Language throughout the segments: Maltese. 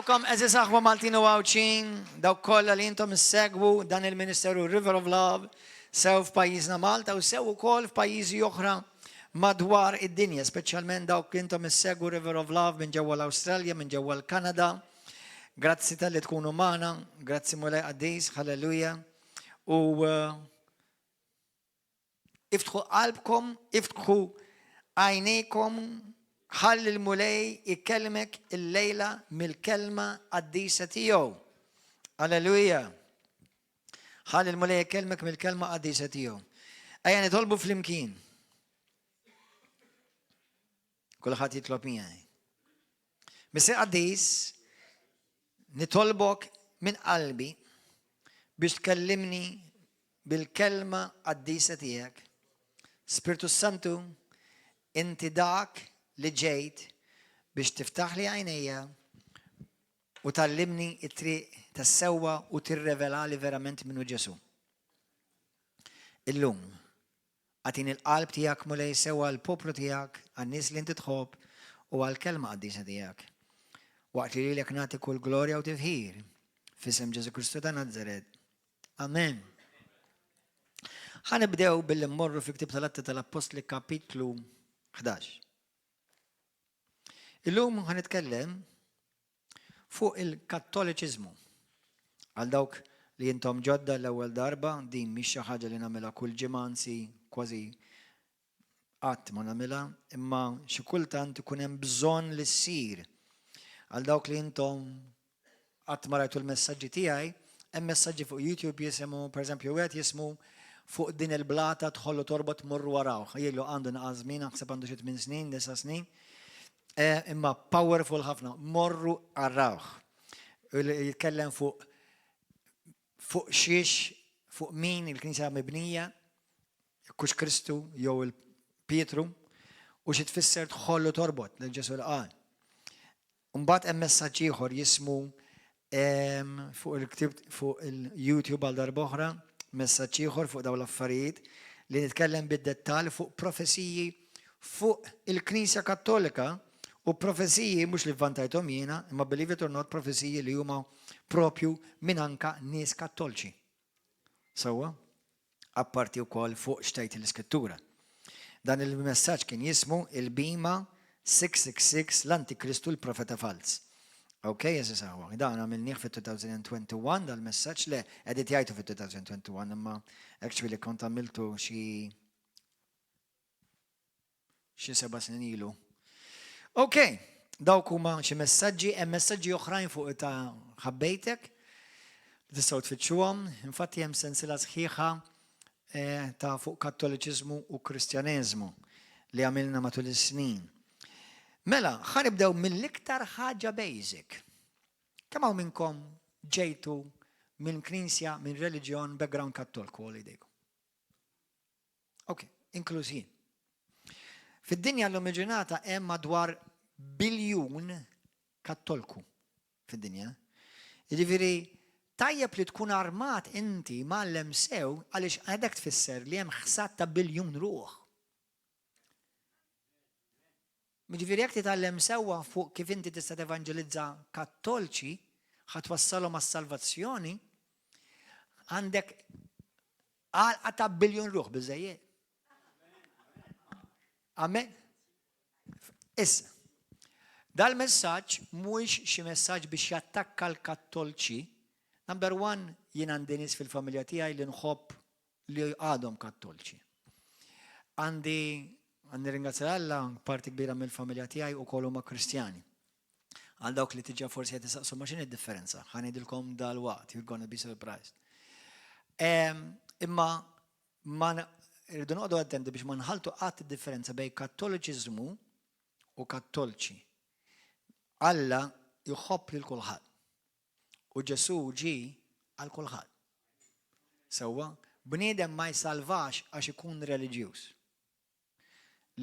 Nilqgħukom għeżież aħwa Maltin u Għawdxin, dawk kollha li intom issegwu dan il-Ministeru River of Love sew f'pajjiżna Malta u sew ukoll f'pajjiżi oħra madwar id-dinja, speċjalment dawk li intom issegwu River of Love minn ġewwa l-Awstralja, minn ġewwa l-Kanada. Grazzi talli tkunu magħna, grazzi Mulej Qaddis, halleluja. U uh, Iftħu qalbkom, iftħu għajnejkom, ħalli l-Mulej ikellmek illejla mill-kelma qaddisa tiegħu. Alleluja. Ħalli l-Mulej ikellmek mill-kelma qaddisa tiegħu. Ejja nitolbu flimkien. Kulħadd jitlob miegħi. Missier qaddis, nitolbok minn qalbi biex tkellimni bil-kelma qaddisa tiegħek. Spirtu Santu, inti dak li ġejt biex tiftaħli għajnejja u tgħallimni t-triq tas-sewwa u tirrevelali verament min hu Ġesù. Illum, Agħtini l-qalb tiegħek, Mulej, sew għall-poplu tiegħek, għan-nies li inti tħobb, u għall-kelma qaddisa tiegħek. Waqt li lilek nagħti kull glorja u tifħir, f'isem Ġesù Kristu ta' Nazaret. Amen. Ħa nibdew billi mmorru fi ktib tal-Atti tal-Appostli kapitlu 11. Illum ħa nitkellem fuq il-Kattoliċiżmu. Għal dawk li intom ġodda l-ewwel darba, din mhix xi ħaġa li nagħmilha kull ġimgħa anzi kważi qatt ma nagħmilha, imma xi kultant ikun hemm bżonn li ssir. Għal dawk li intom qatt ma rajtu l-messaġġi tiegħi, hemm messaġġi fuq YouTube jisimu, pereżempju wieħed jismu fuq din il-blata tħollu torbot morru warawh. Ilu għandu naqa' żmien, naħseb għandu xi tmien snin, disa' snin. Eh, imma powerful ħafna, morru arawh. Jitkellem fuq fuq xiex, fuq min il-Knisja mibnija, kux Kristu jew il-Pietru, u xi tfisser tħollu torbot lil Ġesu l-qal. Mbagħad hemm messaġġ ieħor jismu fuq il-ktib fuq il-YouTube għal darb'oħra, messaġġ ieħor fuq dawn l-affarijiet li nitkellem bid-dettall fuq profeziji fuq il-Knisja Kattolika u profeziji mhux li vvantajthom jiena, imma believe it or not profeziji li huma propju minn anka nies kattolċi. Sewwa? Apparti wkoll fuq x'tgħid l-Iskrittura. Dan il-messaġġ kien jismu il-Bima 666 l-Antikristu l-Profeta Falz. Ok, jeżis aħwa, dan għamilnieh fit-2021 dal-messaġġ le editjajtu fit-2021 imma actually kont għamiltu xi xi seba' snin ilu. Ok, dawk huma xi messaġġi, hemm messaġġi oħrajn fuq ta' ħabbejtek, tistgħu tfittxuhom, infatti hemm sensila sħiħa eh, ta' fuq kattoliċiżmu u kristjaneżmu li għamilna matul is-snin. Mela, ħa nibdew mill-iktar ħaġa basic. Kemm hawn minnkom ġejtu minn knisja, minn reliġjon, background kattolku għal idejkom? Ok, inkluż jien. Fid-dinja l-lum il-ġurnata hemm madwar biljun kattolku fid-dinja. Jiġifieri tajjeb li tkun armat inti mgħallem sew għaliex għadek tfisser li hemm ħsad ta' biljun ruħ. Jiġifieri jekk titgħallem sewwa fuq kif inti tista' tevanġelizza kattolċi, ħa twassalhom għas-salvazzjoni, għandek għalqa ta' biljun ruħ biżejjed. Amen. Issa, dal-messaġġ mhuwiex xi messaġġ biex jattakka l-kattolċi. Number one, jien għandi nies fil-familja tiegħi li nħobb li għadhom kattolċi. Għandi, nirringrazzja Alla, parti kbira mill-familja tiegħi ukoll huma Kristjani. Għal dawk li tiġa forsi qed isaqsu ma x'inhi d-differenza, ħa ngħidilkom dalwaqt, you're gonna be surprised. Imma ma rridu noqogħdu attenti biex ma nħaltu qatt id-differenza bejn kattoliċiżmu u kattolċi. Alla jħobb lil kulħadd. U Ġesù ġie għal kulħadd. Sewwa, bniedem ma jsalvax għax ikun reliġjuż.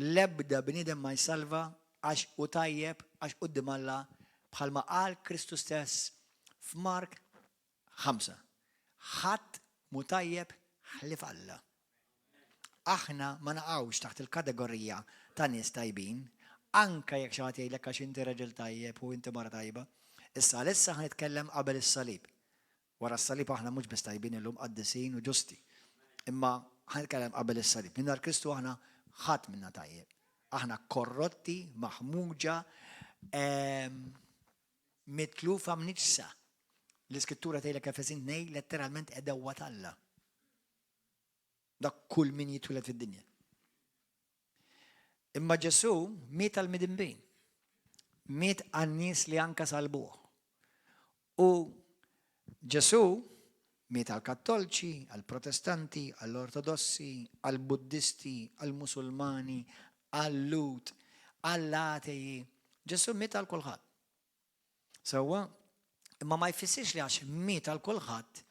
L-ebda bniedem ma jsalva għax hu tajjeb għax quddiem Alla bħalma qal Kristu stess f'Mark 5. Ħadd mhu tajjeb ħlief Alla. Aħna ma naqgħux taħt il-kategorija ta' nies tajbin, anke jekk xi ħadd jgħidlek għax inti raġel tajjeb u inti mara tajba. Issa għalissa ħa nitkellem qabel is-salib. Wara s-salib aħna mhux biss tajbin illum qaddisin u ġusti. Imma ħa nitkellem qabel is-salib. Mingħajr Kristu aħna ħadd minna tajjeb. Aħna korrotti, maħmuġa, ehm, mitlufa mniġsa. L-iskrittura tgħidlek Efesin 2 letteralment edewwa t'Alla. Dak kull min jitwieled fid-dinja. Imma Ġesù miet għall-midinbin. Miet għan-nies li anka salbuh. U Ġesù miet għall-Kattolċi, għall-Protestanti, għall-Ortodossi, għall-Buddisti, għall-Musulmani, għal-Lhud, għall-ateji. Ġesù miet għal kulħadd. Sewwa? Imma ma jfissirx li għax miet għal kulħadd,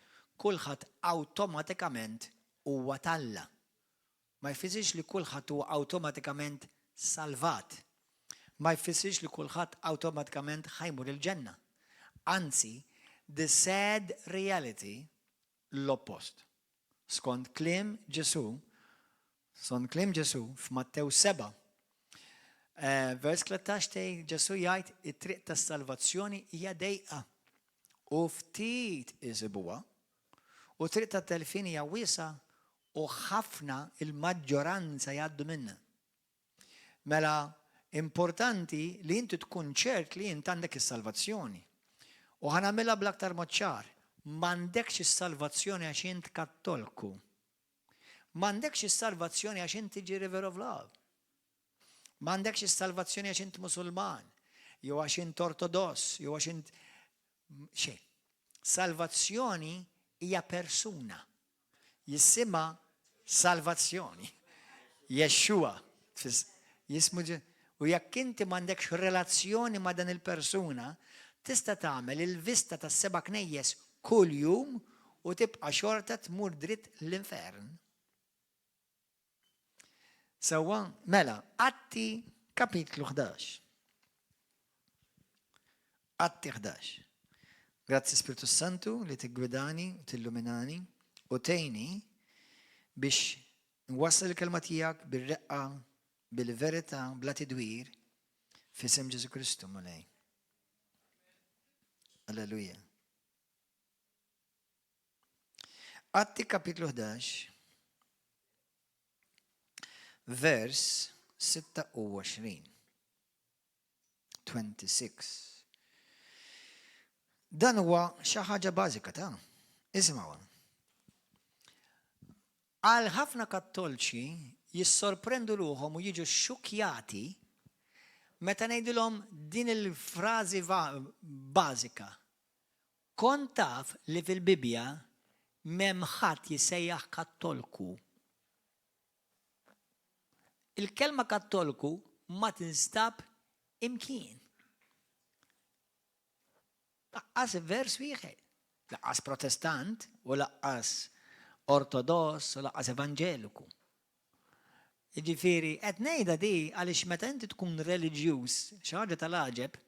kulħadd awtomatikament huwa t'Alla. Ma jfissirx li kulħadd huwa awtomatikament salvat. Ma jfissirx li kulħadd awtomatikament ħa jmur il-ġenna. Anzi, the sad reality l-oppost. Skont kliem Ġesù, skont kliem Ġesù f'Mattew 7, eh, vers 13 tgħid Ġesù jgħid it-triq tas-salvazzjoni hija dejqa u ftit isibuha. U triq tat-telfien hija wiesgħa u ħafna il-maġġoranza jgħaddu minnha. Mela importanti li inti tkun ċert li int għandek is-salvazzjoni. U ħa nagħmilha bl-aktar mod ċar, m'għandekx is-salvazzjoni għax int Kattolku. M'għandekx is-salvazzjoni għax int tiġi River of Love. M'għandekx is-salvazzjoni għax int Musulman, jew għax int Ortodoss, jew għax int xejn. Salvazzjoni hija persuna. Jisimha salvazzjoni. Yeshua. Jismu U jekk inti m'għandekx relazzjoni ma' dan il-persuna, tista' tagħmel il-vista tas-seba' knejjes kull jum u tibqa' xorta tmur dritt l-infern. Sewwa, mela, Atti kapitlu 11. Atti 11. Grazzi Spiritu Santu li tiggwidani u tilluminani u tgħinni biex nwassal il-kelma tiegħek bir-reqqa, bil-verità, bla tidwir, f'isem Ġesu Kristu Mulej. Alleluja. Atti kapitlu 11, vers 26. 26. Dan huwa xi ħaġa bażika ta' isimgħu. Għal ħafna kattolċi jissorprendu ruħhom u jiġu xukjati meta ngħidilhom din il-frażi bażika. Kont taf li fil-Bibbja m'hemm ħadd jissejjaħ Kattolku. Il-kelma Kattolku ma tinstab imkien. Laqqas vers wieħed. Laqqas Protestant u laqqas Ortodoss u laqqas Evanġeliku. Jiġifieri, qed ngħidha di għaliex meta inti tkun reliġjuż, xi ħaġa tal-għaġeb,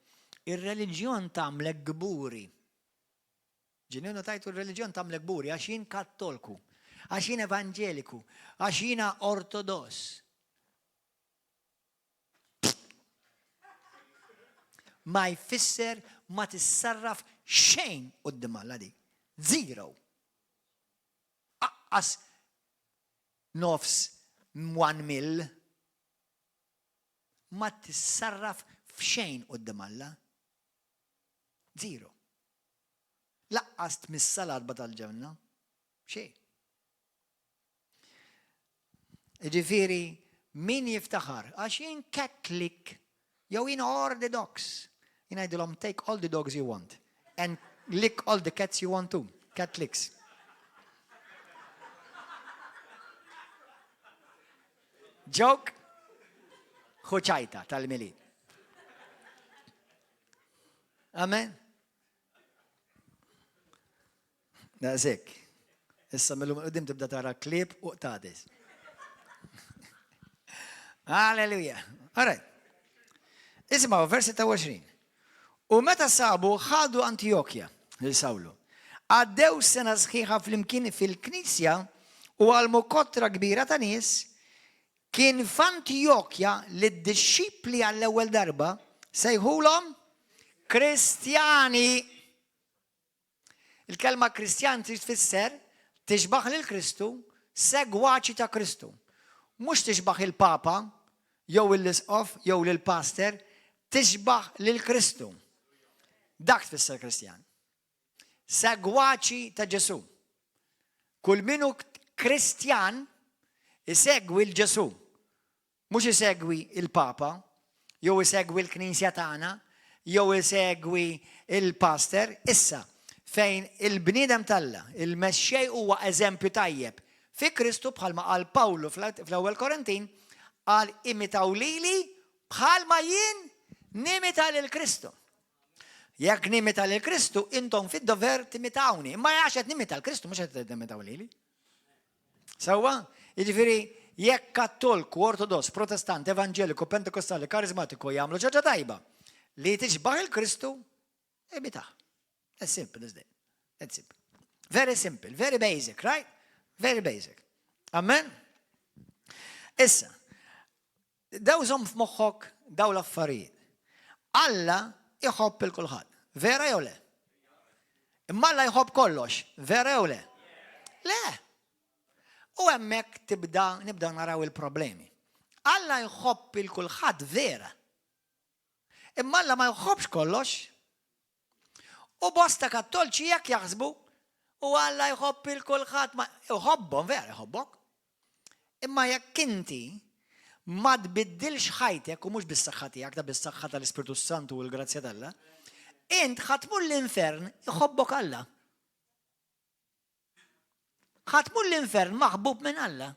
ir-reliġjon tagħmlek kburi. Ġieli notajtu r-reliġjon tagħmlek kburi għax jien Kattolku, għax jien Evanġeliku, għax jiena Ortodoss. Ma jfisser ma tissarraf xejn quddiem Alla dik. Zero. Aqqas nofs one mill ma tissarraf f'xejn quddiem Alla. Zero. Laqqas tmissa l-għatba tal-ġenna. Xejn. Ġifieri, min jiftaħar, għax jien Catholic, jew jien Orthodox, jien ngħidilhom take all the dogs you want and lick all the cats you want to, Catholics. Joke, ħuċajta tal-Milied. Amen. Daqshekk. Issa mill-lum qudiem tibda tara klieb u qtadis. Alleluja. All right. Isimgħu vers 26. U meta sabu ħadu Antijokja lil Sawlu. Għaddew sena sħiħa flimkien fil-knisja u għalmu kotra kbira ta' nies kien f'Antijokja li d-dixxipli għall-ewwel darba sejħulhom Kristjani. Il-kelma Kristjan trid tfisser tixbaħ lil Kristu, segwaċi ta' Kristu. Mhux tixbaħ il-Papa, jew l-isqof, jew lill-pastor, tixbaħ lil Kristu. Dak tfisser Kristjan. Segwaċi ta' Ġesù. Kull min hu Kristjan isegwi 'l Ġesù. Mhux isegwi l-Papa, jew isegwi l-Knisja tagħna, jew isegwi l-pastor. Issa, fejn il-bniedem t'Alla, il-mexxej huwa eżempju tajjeb fi Kristu bħalma qal Pawlu fl-Ewwel Korintin, qal imitaw lili bħalma jien nimita lil Kristu. Jekk nimita lil Kristu, intom fid-dover timitawni. Imma għax qed nimita l-Kristu, mhux qed timitaw lili. Sewwa? Jiġifieri, jekk Kattolku, Ortodoss, Protestant, Evanġeliku, Pentekostali, Karizmatiku jagħmlu xi ħaġa tajba li tixbah il-Kristu, imitah. As simple as that. That's simple. Very simple, very basic, right? Very basic. Amen? Issa, daw żomm f'moħħok daw l-affarijiet. Alla iħobb il kulħadd. Vera jew le? Imma Alla jħobb kollox, vera jew le? Le. U hemmhekk tibda nibda naraw il-problemi. Alla jħobb il kulħadd vera. Imma Alla ma jħobbx kollox. U bosta kattolċi jekk jaħsbu u Alla jħobb il kulħadd ma jħobbhom vera jħobbok. Imma jekk inti ma tbiddilx ħajtek u mhux bis-saħħa tiegħek ta' bis-saħħa tal-Ispirtu Santu u l-grazzja t'Alla, int ħa tmur l-infern iħobbok Alla. Ħa tmur l-infern maħbub minn Alla.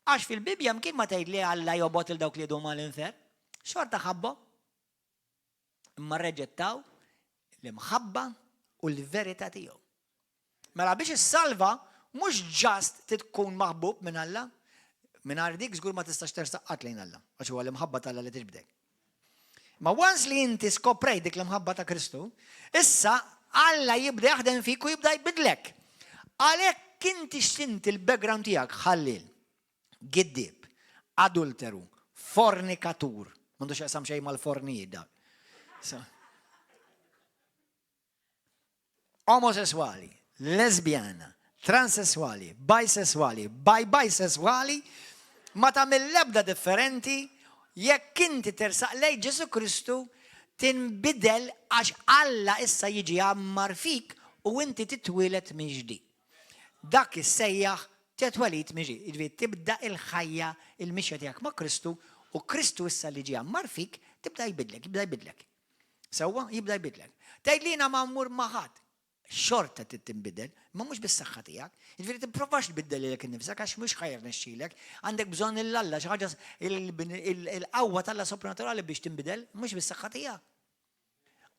Għax fil-Bibbja mkien ma tgħid li Alla jobgħod il dawk li jdum għall-infern. Xorta ħabbhom. Imma rreġettaw l-imħabba u l-verità tiegħu. Mela biex issalva mhux ġast tkun maħbub minn Alla, mingħajr dik żgur ma tistax tersaq qatt lejn Alla, għax huwa l-imħabba t'Alla li tiġbdek. Ma once li inti skoprejt dik l-imħabba ta' Kristu, issa Alla jibda jaħdem fik u jibda jbidlek. Għalhekk inti x'inti l-background tiegħek ħallil, giddib, adulteru, fornikatur, m'għandux jaqsam xejn mal-fornijiet dak. So, omosesswali, lesbjana, transesswali, bisesswali, bi-bisesswali, ma tagħmel l-ebda differenti jekk inti tersaq lejn Ġesu Kristu tinbidel għax Alla issa jiġi għammar fik u inti titwieled minn ġdid. Dak issejjaħ titwelid minn ġdid. Jiġifieri tibda il-ħajja il-mixja tiegħek ma' Kristu u Kristu issa li ġie għammar fik tibda jbidlek, jibda jbidlek. Sewwa, jibda jbidlek. Tgħid li jiena ma mmur ma' ħadd. Xorta trid tinbidel, imma mhux bis-saħħa tiegħek. Jiġifieri tipprovax tbiddel lilek innifsek għax mhux ħa jirnexxilek. Għandek bżonn lil Alla, xi ħaġa il-qawwa t'Alla sopranaturali biex tinbidel, mhux bis-saħħa tiegħek.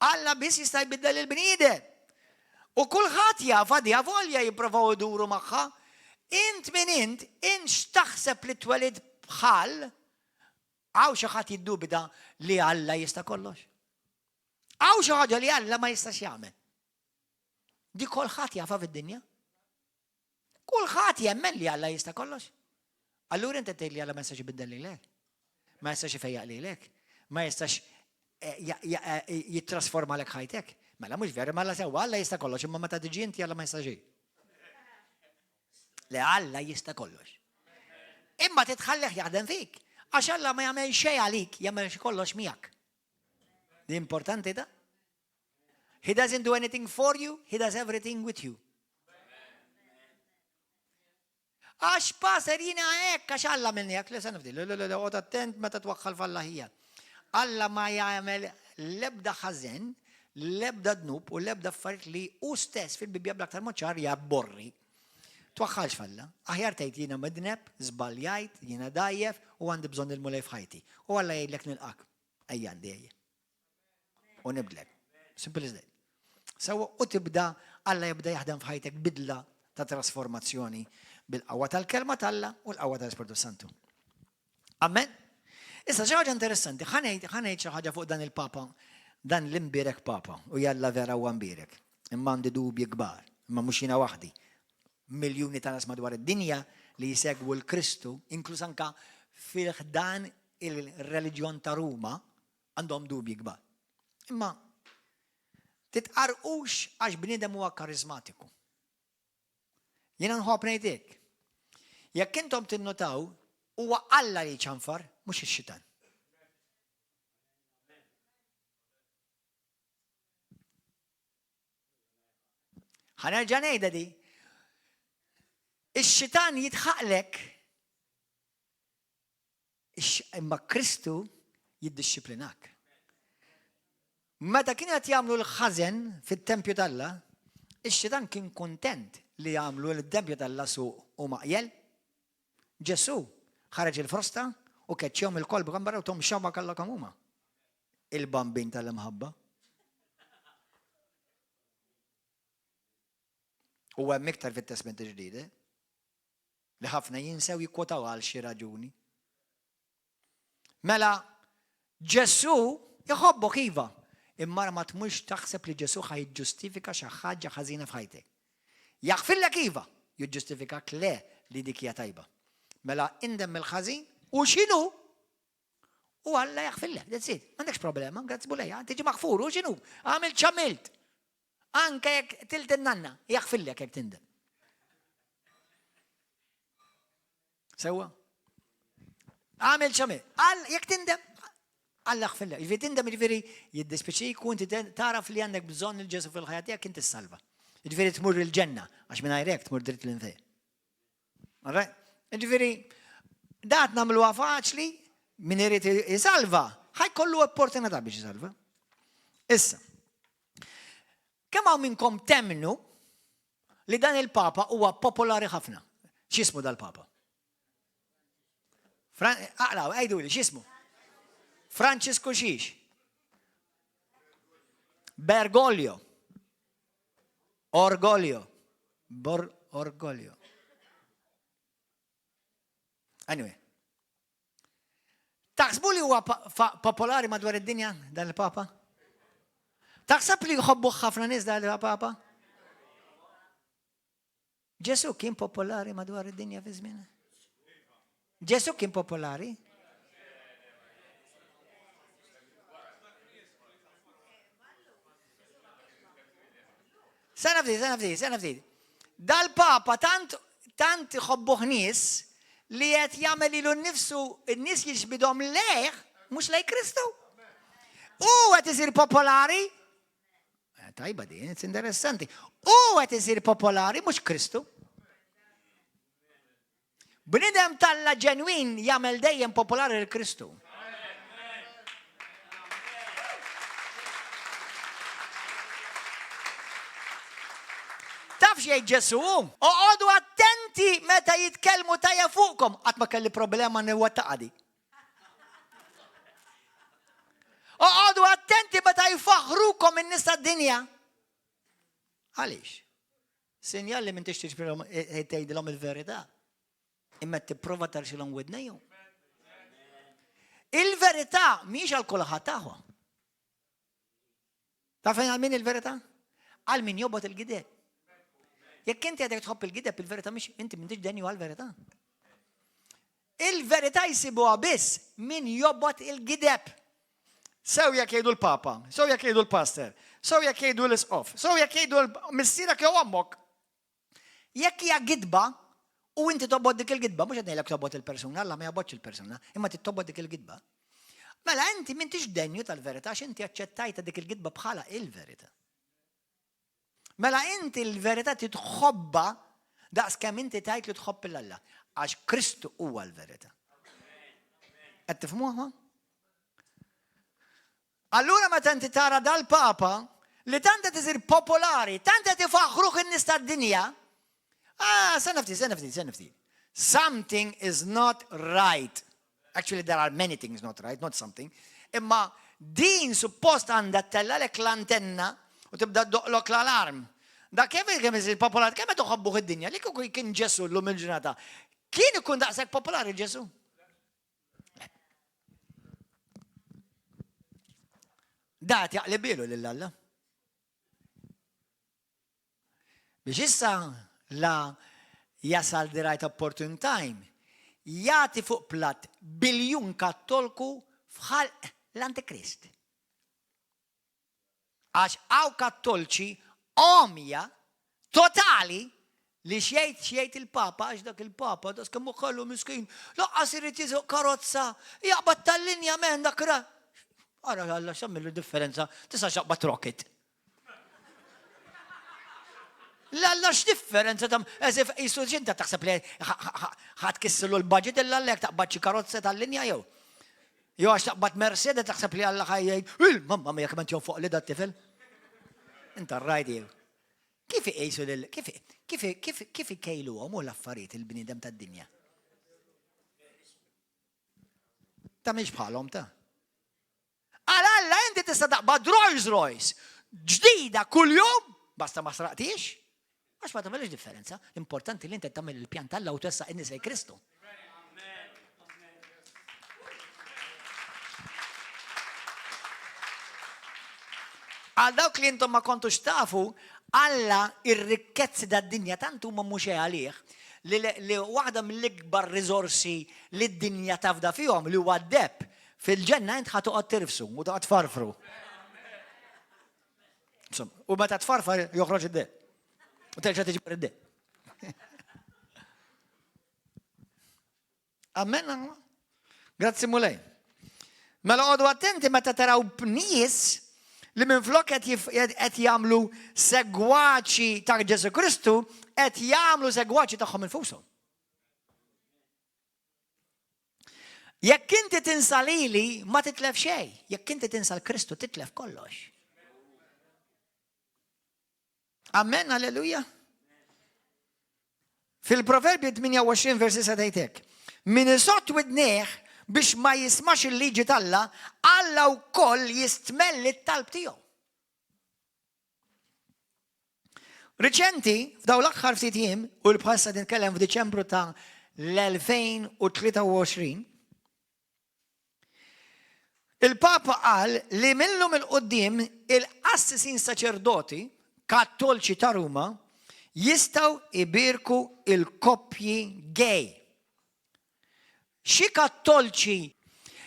Alla biss jista' jbiddel il-bniedem. U kulħadd jafha di avolja jipprovaw iduru magħha. Int min int, int x'taħseb li twelid bħal Hawn xi ħadd jiddubita li Alla jista' kollox? Hawn xi ħaġa li Alla ma jistax jagħmel? Di kulħadd jafha fid-dinja. Kulħadd jemmen li Alla jista' kollox. Allura inti tgħid li Alla ma jistax ibiddel lilek. Ma jistax ifejjaq lilek. Ma jistax eh, eh, jittrasforma lek ħajtek. Mela mhux vera, mela sewwa Alla jista' kollox, imma meta tiġi inti Alla ma jistax. Le Alla jista' kollox. Imma titħallih jaħdem fik. Għax Alla ma jagħmel xejn għalik, jagħmel kollox miegħek. Di importanti da? He doesn't do anything for you, he does everything with you. Għax pastor jiena hekk, għax Alla minni hekk, le nifdi, le, le, le, oqgħod attent meta twaħħal f'Alla ħija. Alla ma jagħmel l-ebda ħażen, l-ebda dnub u l-ebda affarijiet li hu stess fil-Bibbja bl-aktar mod ċar jabborri. Twaħħalx f'Alla. Aħjar tgħid jiena midneb, żbaljajt, jiena dgħajjef u għandi bżonn il-Mulej f'ħajti. U Alla jgħidlek nilqak. Ejja għandi ejja. U nibdlek. Simple as that. Sewwa u tibda Alla jibda jaħdem f'ħajtek bidla ta' trasformazzjoni bil-qawwa tal-kelma t'Alla u l-qawwa tal-Ispirtu Santu. Amen. Issa xi ħaġa interessanti, ħa ngħid xi ħaġa fuq dan il-Papa, dan l-imbierek Papa, u jalla vera huwa mbierek. Imma għandi dubji kbar, imma mhux jiena waħdi. Miljuni ta' nies madwar id-dinja li jsegwu l-Kristu, inkluż anka fil-ħdan il-reliġjon ta' Ruma, għandhom dubji kbar. Imma titqarqux għax bniedem huwa karizmatiku. Jiena nħobb ngħid hekk. Jekk intom tinnotaw, huwa Alla li jċanfar, mhux ix-xitan. Ħa nerġa' ngħidha di. Ix-xitan jitħaqlek imma Kristu jiddixxiplinak. Meta kien qed jagħmlu l-ħażen fit-tempju t'Alla, ix-xitan kien kuntent li jagħmlu l-tempju t'Alla suq u maqjel. Ġesù ħareġ il-frosta u keċċihom il-kolb barra u tom xaba kalla kemm huma. Il-bambin tal-imħabba. U hemm iktar fit-Testment il-Ġdid, eh? Li ħafna jinsew jikkwotaw għal xi raġuni. Mela, Ġesù jħobbok iva, imma ma tmux taħseb li Ġesù ħa jiġġustifika xi ħaġa ħażina f'ħajtek. Jaħfirlek iva, jiġġustifikak le li dik hija tajba. Mela indem mill-ħażin u x'inhu U Alla jaħfirlek, that's it. M'għandekx problema, grazzi Mulej, tiġi maħfur, u x'inhu? Għamilt x'għamilt. Anke jekk tilt in-nanna, jaħfirlek jekk tindem. Sewwa? Għamil x'għamilt. Għal jekk tindem, Alla jaħfirlek. Jiġifieri tindem jiġifieri jiddispjaċik u inti taraf li għandek bżonn il-Ġesu fil-ħajja tiegħek inti salva. Jiġifieri tmur il-ġenna, għax mingħajr hekk tmur dritt l-infern. Alright? Ġifieri, dat nagħmluha faċli, min irid jisalva, ħajkollu opportunità biex jisalva. Issa, kemm hawn minnkom temnu li dan il-Papa huwa popolari ħafna? X'ismu dal-Papa? Aqraw, għajdu li, x'ismu? Francisco xiex? Bergoglio. Orgoglio. Bor orgoglio. Anyway. Taħsbu li huwa popolari madwar id-dinja dan il-Papa? Taħseb li jħobbu ħafna nies dan il-Papa? Ġesu kien popolari madwar id-dinja fi żmien. Ġesu kien popolari? Sena ftit, sena ftit, sena ftit. Dal-Papa tant tant iħobbuh nies li qed jagħmel lilu nnifsu n-nies jiġbidhom lejh mhux lej Kristu. U qed isir popolari. Eh, tajba din, it's interessanti. U qed isir popolari mhux Kristu. Bnidem talla ġenwin jagħmel dejjem popolari l Kristu. Taf xejn Ġesu? Oqogħdu attenti meta jitkellmu tajja fuqkom. Qatt ma kelli problema niwettaqha di. Oqogħdu attenti meta jfaħrukom in-nies tad-dinja. Għaliex? Sinjal li m'intix tiġbrilhom e, e, tgħidilhom il-verità. Imma tipprova tarxilhom widnejhom. Il-verità mhijiex għal kulħadd taħwa. Taf fejn għal min il-verità? Għal min jobgħod il-gideb. Jekk inti għadek tħobb il-gideb, il-verità mhix inti m'intix denju għal-verità. Il-verità jsibuha biss min jobgħod il-gideb. Sew jekk jgħidu l-papa, sew jekk jgħidu l-pastor, sew jekk jgħidu l-isqof, sew jekk jgħidu missierek jew ommok. Jekk hija gidba u inti tobgħod dik il-gidba, mhux qed ngħidlek tobgħod il-persuna, Alla ma jobgħodx il-persuna, imma tobgħod dik il-gidba. Mela inti m'intix denju tal-verità għax inti aċċettajta dik il-gidba bħala il-verità. Mela inti l-verità titħobba daqs kemm inti tajt li tħobb il Alla għax Kristu huwa l-verità. Qed tifhmuha? Allura meta inti tara dal-Papa li tant qed isir popolari, tant qed ifaħħruh in-nies tad-dinja, ah, sena ftit, sena ftit, sena ftit. Something is not right. Actually, there are many things not right, not something. Imma din suppost għandha tellalek l-antenna u tibda doqlok l-alarm. Da kemm kemm isir popolari, kemm qed toħobbuh id-dinja, li kieku kien Ġesu llum il-ġurnata, kien ikun daqshekk popolari Ġesu? Da qed jaqlibilu lil Alla. Biex issa la jasal the right opportune time, jagħti fuq platt biljun kattolku f'ħalq l-Antikrist. Għax hawn Kattolċi għomja totali li x'jgħid x'jgħid il-Papa għax dak il-Papa daqs kemm hu ħelu miskin lanqas irid jisuq karozza jaqbad tal-linja men dak ra. Ara Alla x'għamillu differenza tista' xaqbad rocket. L-Alla x'differenza tam, as if jisu x'inta taħseb li ħadd kissilu l-budget illa jekk taqbad xi karozza tal-linja jew. Jew għax taqbad Mercedes taħseb li Alla ħa jgħid, il mamma mia kemm jonfoq li dat-tifel. Inta rajt jew. Kif iqisu lil kif kif kif kif ikejluhom u l-affarijiet il-bniedem tad-dinja? Ta' mhix bħalhom ta'. Għal Alla inti tista' taqbad Rolls Royce ġdida kuljum, basta ma sraqtix, għax ma tagħmilx differenza. L-importanti li inti tagħmel il-pjan tal u tessa in-nies lejn Kristu. Għal dawk li intom ma kontux tafu, Alla ir-rikkezzi tad-dinja tant huma mhux għalih li, li waħda mill-ikbar riżorsi li d-dinja tafda fihom li huwa d-deb Fil-ġenna int ħa toqgħod tirfsu u toqgħod tfarfru. U meta tfarfar joħroġ id-deb. U terġa' tiġbor id-deb. Amen. Grazzi Mulej. Mela għodu attenti meta taraw nies li minn flok qed jagħmlu segwaċi ta' Ġesu Kristu, qed jagħmlu segwaċi tagħhom infushom. Jekk inti tinsa lili, ma titlef xejn. Jekk inti tinsa l-Kristu, titlef kollox. Amen, alleluja. Fil-Proverbji 28 versi 7 Min isott widnejh biex ma jismax il-liġi t'Alla, Alla wkoll jistmelli t-talb tiegħu. Riċenti, f'dawn l-aħħar ftit jiem, u l-bħalissa nitkellem f'Diċembru ta' l-2023, il-Papa qal li millum il-qoddim il-qassisin saċerdoti kattolċi ta' Ruma jistgħu ibirku il-koppji gay. Xi Kattolċi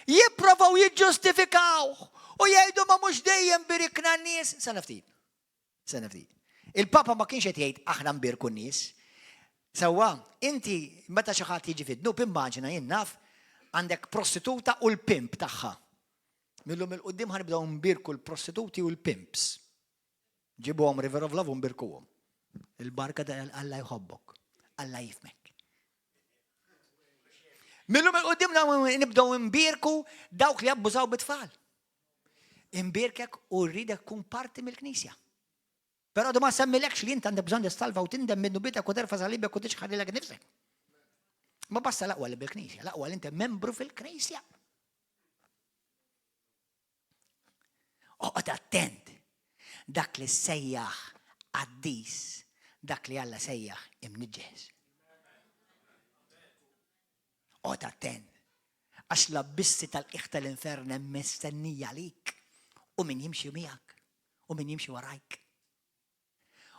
jipprovaw jiġġustifikawh u jgħidu ma mhux dejjem birikna n-nies. Sena ftit. Sena ftit. Il-Papa ma kienx qed jgħid aħna nbierku n-nies. Sewwa, inti meta xi ħadd jiġi fid-dnub immaġina jien naf għandek prostituta u l-pimp tagħha. Millum il-qudiem ħanibdew nbierku l-prostituti u l-pimps. Ġibuhom River of Love u nbierkuhom. Il-barka ta' Alla jħobbok. Alla jifmek. Millum il-qudiem nibdew nbierku dawk li abbużaw bit-tfal. Imbierkek u rridek tkun parti mill-Knisja. Però ma semmilekx li int għandek bżonn tissalva u tindem minn dnubitek u terfa' salibek u tiċħad lilek nifsek. Ma basta l-aqwa li bil-Knisja, l-aqwa li inti membru fil-Knisja. Oqgħod attent dak li sejjaħ qaddis, dak li Alla sejjaħ imniġġes. Oqgħod attent. Għax l-abbissi tal-qiegħ tal-infern hemm mistennija għalik u min jimxi miegħek u min jimxi warajk.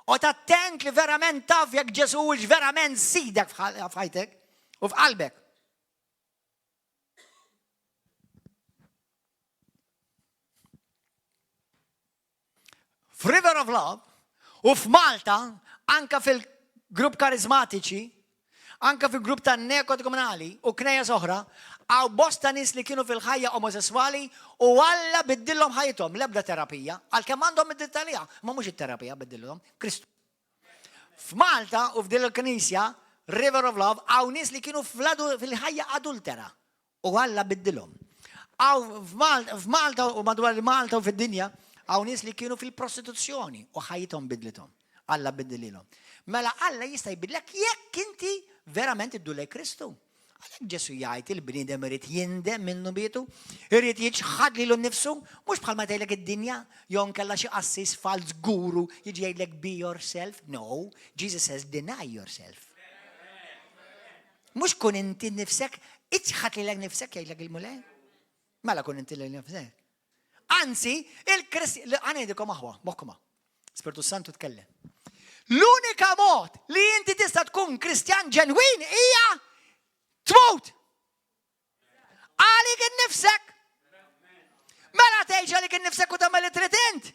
Oqgħod attent li verament taf jekk Ġesu hux verament sidek f'ħajtek u f'qalbek. F'River of Love u f'Malta, anka fil-grupp karizmatiċi, anka fil-grupp ta' neokatekomunali u knejjes oħra, għaw bosta nies li kienu fil-ħajja omosessuali u Alla biddillhom ħajjithom l-ebda terapija, għalkemm għandhom id-dritt għaliha, ma mhux it-terapija biddillhom, Kristu. F'Malta u f'din il-knisja, River of Love, hawn nies li kienu fil-ħajja adultera u Alla biddilhom. Hawn f'Malta u madwar Malta u fid-dinja, hawn nies li kienu fil-prostituzzjoni u ħajjithom bidlithom. Alla biddililhom. Mela Alla jista' jbidlek jekk inti verament iddur lejn Kristu. Għalhekk Ġesù jgħid il-bniedem irid jindem minn dnubietu, irid jiċħad lilu nnifsu, mhux bħalma tgħidlek id-dinja, jew nkella xi qassis falz guru jiġi jgħidlek be yourself. No, Jesus says deny yourself. Mhux kun inti nifsek, iċħad lilek nifsek jgħidlek il-Mulej. Mela kun inti lilek nifsek. Anzi, il-Kristjan, għanedikom aħwa, moħkuma. Spirtu Santu tkellem. L-unika mod li inti tista' tkun Kristjan ġenwin hija tmut. Għalik innifsek. Mela tgħix għalik innifsek u tagħmel li trid int.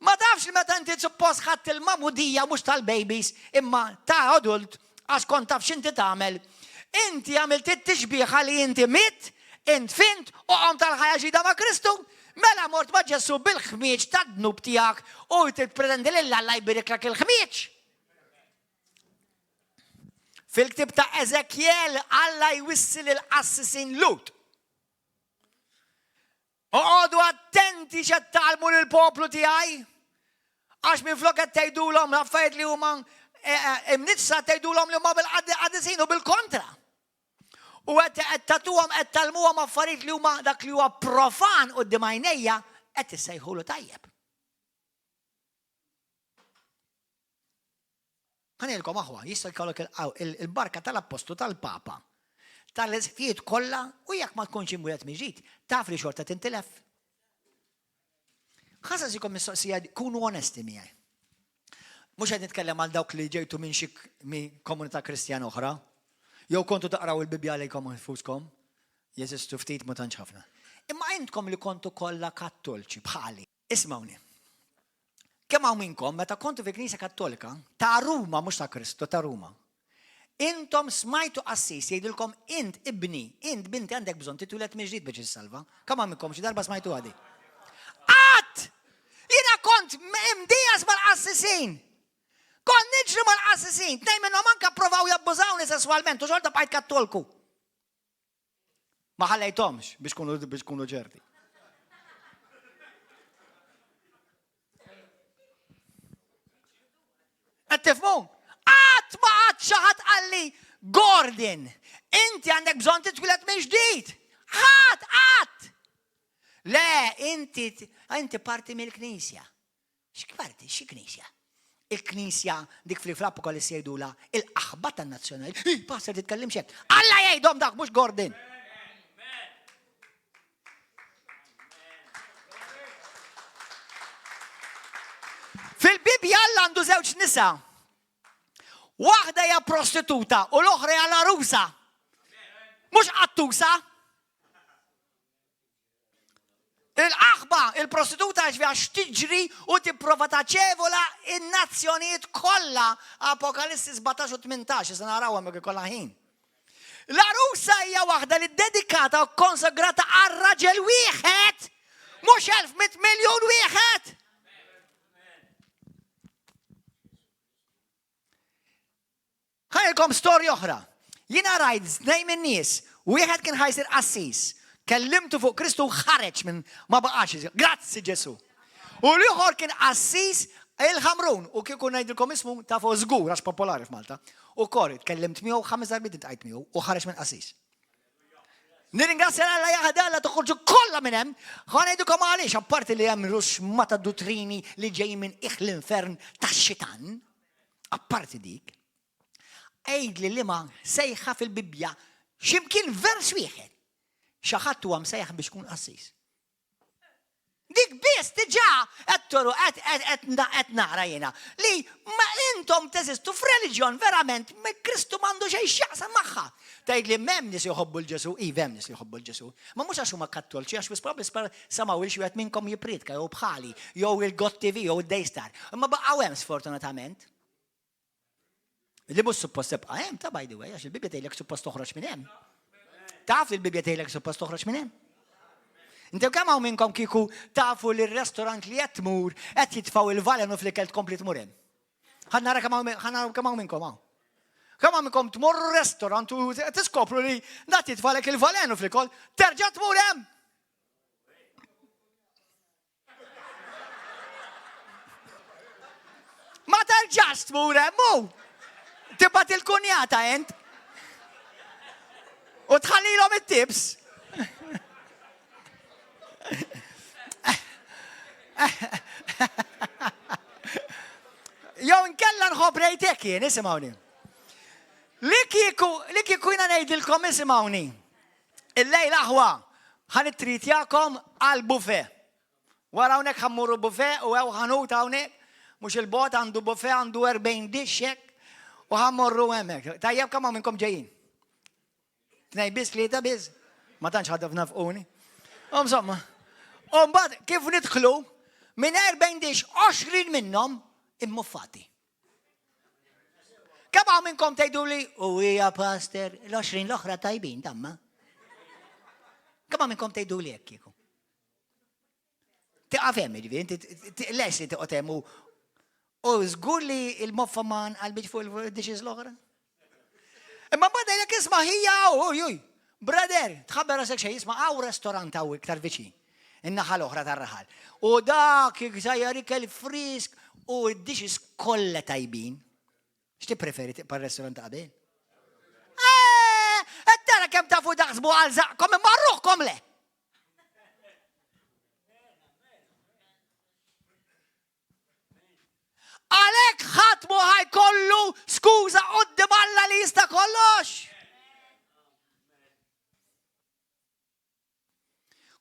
Ma tafx li meta inti suppost ħadd il-magħmudija mhux tal-babies imma ta' adult għax kont taf x'inti tagħmel. Inti għamilt it-tixbiħa li inti mitt, indfint u qomt għal ħajja ġdida ma' Kristu. Mela mort ma' Ġesù bil-ħmieġ tad-dnub tiegħek u tippretendi lil Alla jbiriklek il-ħmieġ. Fil-ktieb ta' Eżekjel Alla jwissi lill-qassisin Lhud. Oqogħdu attenti x'qed tgħallmu lill-poplu tiegħi, għax minflok qed tgħidulhom l-affarijiet li huma eh, eh, imniġġsa tgħidulhom li huma bil-qadisin u bil-kontra. U qed tagħtuhom qed tgħallmuhom affarijiet li huma dak li huwa profan quddiem għajnejja qed issejħulu tajjeb. Ħa ngħidilkom aħwa, jista' jkollok il-barka tal-appostlu tal-papa, tal-isqfijiet kollha u jekk ma tkunx imwieled mill-ġdid, taf li xorta tintilef. Ħa nsaqsikom mistoqsija, kunu onesti miegħi. Mhux qed nitkellem għal dawk li ġejtu minn xi komunità Kristjana oħra, jew kontu taqraw il-Bibbja għalikom infuskom, jeżistu ftit ma tantx ħafna. Imma intkom li kontu kollha Kattolċi bħali. Ismgħuni. Kemm hawn minnkom meta kontu fi Knisja Kattolika, ta' Ruma mhux ta' Kristu, ta' Ruma. Intom smajtu qassis jgħidilkom int ibni, int binti għandek bżonn titwieled mill-ġdid biex issalva. Kemm hawn minnkom xi darba smajtu għadi? Qatt! Jiena kont imdijas mal-qassisin. Kont niġri mal-qassisin, tnejn minnhom anke provaw jabbużawni sesswalment u xorta bqajt Kattolku. Ma ħallejthomx biex kunu biex kunu ċerti. Qed tifhmu? Qatt ma qatt xi ħadd qalli Gordon, inti għandek bżonn titwieled minn ġdid. Ħadd qatt. Le, inti inti parti mill-Knisja. X'parti, xi knisja? Il-knisja dik fli fl-Apokalissi jgħidulha il-qaħba tan-nazzjonali. Hi, pastor titkellimx hekk. Alla jgħidhom dak mhux Gordon. Fil-Bibja Alla għandu żewġ nisa. Waħda hija prostituta u l-oħra hija l-arusa. Mhux qattusa. Il-qaħba, il-prostituta ġvi għax tiġri u tipprova taċevola in-nazzjonijiet kollha Apokalissi 17 u 18, issa naraw hemmhekk ikollha ħin. L-għarusa hija waħda li dedikata u konsagrata għal raġel wieħed, mhux 1100 miljun wieħed. Ħa ngħidilkom storja oħra. Jiena rajt tnejn min-nies, wieħed kien ħa jsir qassis, kellimtu fuq Kristu u ħareġ minn ma baqax isir. Grazzi Ġesù. U l-ieħor kien qassis il-Ħamrun u kieku ngħidilkom ismu tafu żgur għax popolari f'Malta. U kor tkellimt miegħu ħames darbiet iltqajt miegħu u ħareġ minn qassis. Nirringrazzja Alla jaħad Alla toħorġu kollha minn hemm. Ħa ngħidilkom għaliex apparti li hemm ruxma ta' duttrini li ġej minn qiegħ l-infern tax-xitan. Apparti dik, għidli liema sejħa fil-Bibbja x'imkien vers wieħed xi ħadd huwa msejjaħ biex ikun qassis. Dik biss diġà qed toru qed nara jiena li ma intom teżistu f'reliġjon verament Kristu m'għandu xejn x'jaqsam magħha. Tgħid li m'hemm nies jħobbu l-Ġesù, iva hemm nies li jħobbu l-Ġesù. Ma mhux għax huma kattolċi, għax wisq probabbli semgħu 'l xi wieħed minnkom jippriedka jew bħali, jew il-God TV jew id-Daystar. Imma baqgħu hemm sfortunatament. Li mhux suppost tibqa' hemm ta' by the way, għax il-Bibbja tgħidlek suppost toħroġ minn hemm. Taf li l-Bibbja tgħidlek suppost toħroġ minn hemm? Inti kemm hawn minnkom kieku tafu li r-restorant li qed tmur qed jitfgħu il-valenu fl-ikel tkompli tmur hemm. Ħa nara kemm hawn minnkom hawn. Kemm hawn minnkom tmorru restaurant u tiskopru li dat jitfalek il-valenu fl-ikol, terġa' tmur hemm. Ma terġax tmur hemm hu. Tibgħat il-kunjata int. U tħallilhom it-tips. Jew nkella nħobb rejtek jien, isimgħuni. Li kieku, li kieku jiena ngħidilkom isimgħuni. Illejl aħwa ħa nittritjakom għal buffet. Wara hawnhekk ħa mmorru buffet u hawn ħanut hawnhekk, mhux il-bogħod għandu buffet għandu 40 dish hekk u ħa mmorru hemmhekk. Tajjeb kemm hawn minnkom ġejjin? Tnej biss, tlieta biss? Ma tantx ħadda f'nafquni. U insomma, u mbagħad kif nidħlu, Minn 40 dish, 20 minnhom immuffati. Kemm hawn minnkom tgħiduli u hija pastor l-20 l-oħra tajbin tamma? Kemm hawn minnkom tgħiduli hekk kieku? Tiqaf hemm, jiġifieri, inti les li tiqgħod hemm u u żgur li l-moffa ma nqalbitx fuq il-dishes l-oħra. Imma mbagħad ngħidlek isma' ħija uj uj, brother, tħabber rasek xejn, isma' hawn restorant hawn iktar viċin, in-naħa l-oħra tar-raħal. U dak sajjar ikel frisk u d-dishes kollha tajbin. X'tippreferi tibqa' r-restorant ta' qabel? Eh, qed tara kemm tafu taħsbu għal żaqkom imma ruħkom le. Għalhekk ħadd mu ħajkollu skuża qudiem Alla li jista' kollox.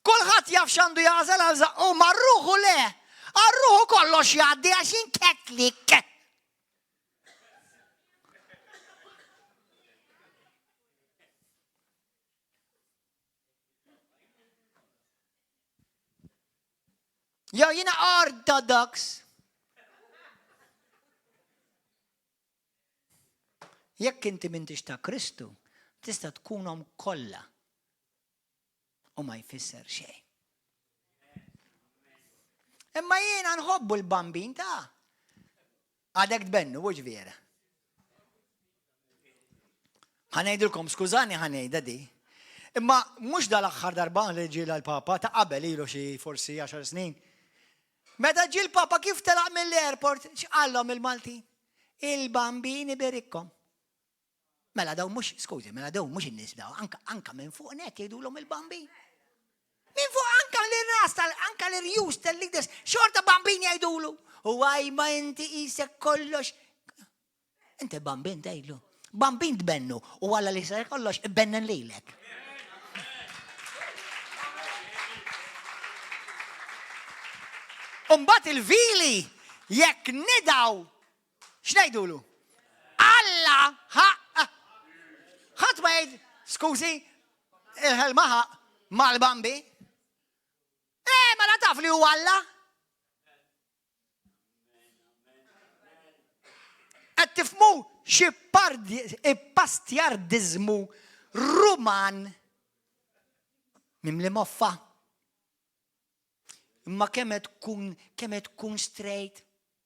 Kulħadd jaf x'għandu jagħżel għal żaqqu ma ruħu le. Għal ruħu kollox jgħaddi għax inkettlik. Jew jiena ortodox. Jekk inti m'intix ta' Kristu, tista' tkunhom kollha u ma jfisser xejn. Imma jiena nħobbu l-bambin ta' għadek tbennu, mhux vera. Ħa ngħidilkom, skużani ħa ngħidha di. Imma mhux dal-aħħar darba li ġie l-Papa ta' qabel ilu xi forsi 10 snin. Meta ġie l-Papa kif telaq mill-airport, x'qallhom il-Maltin? Il-Bambin iberikkom. Mela daw mhux, skużi, mela daw mhux in-nies daw, anka, anka minn fuq net jgħidulhom il-Bambin. Minn fuq anka l-ras tal anka l-irjus tal-leaders, xorta Bambin jgħidulu. U għaj ma inti qisek kollox Inti bambin tgħidlu. Bambin tbennu u Alla li sar kollox ibennen lilek. Umbat il-vili jekk nidaw x'ngħidulu? Alla ħaq. Ħadd ma jgħid, skużi, il-ħelma ħaq mal-bambi. Eh, ma taf li hu Alla. Qed tifhmu xi pastjardiżmu Ruman mimli moffa. Imma kemm qed tkun kemm qed tkun straight,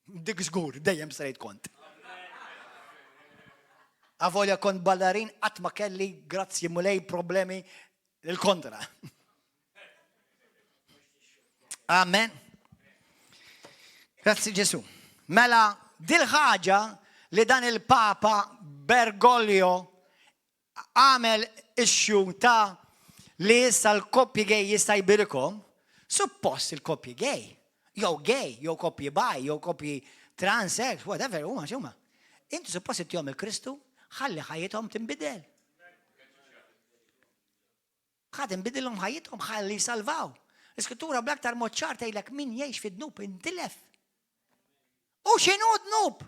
dik żgur dejjem straight kont. Avolja kont ballarin qatt ma kelli grazzi mulej problemi l-kontra. Amen. Grazzi Ġesu. Mela, dil-ħaġa li dan il-Papa Bergoglio għamel issue ta' li issa l-koppji gay jista' jbirikhom, suppost il-koppji gay, jew gay, jew koppji bi, jew koppji trans, sex, whatever, huma x'huma. Intu suppost ittihom il-Kristu, ħalli ħajjithom tinbidel. Ħa tinbidilhom ħajjithom ħalli jsalvaw. L-Iskrittura bl-aktar mod ċar tgħidlek min jgħix fid-dnub intilef. U x'inhu dnub?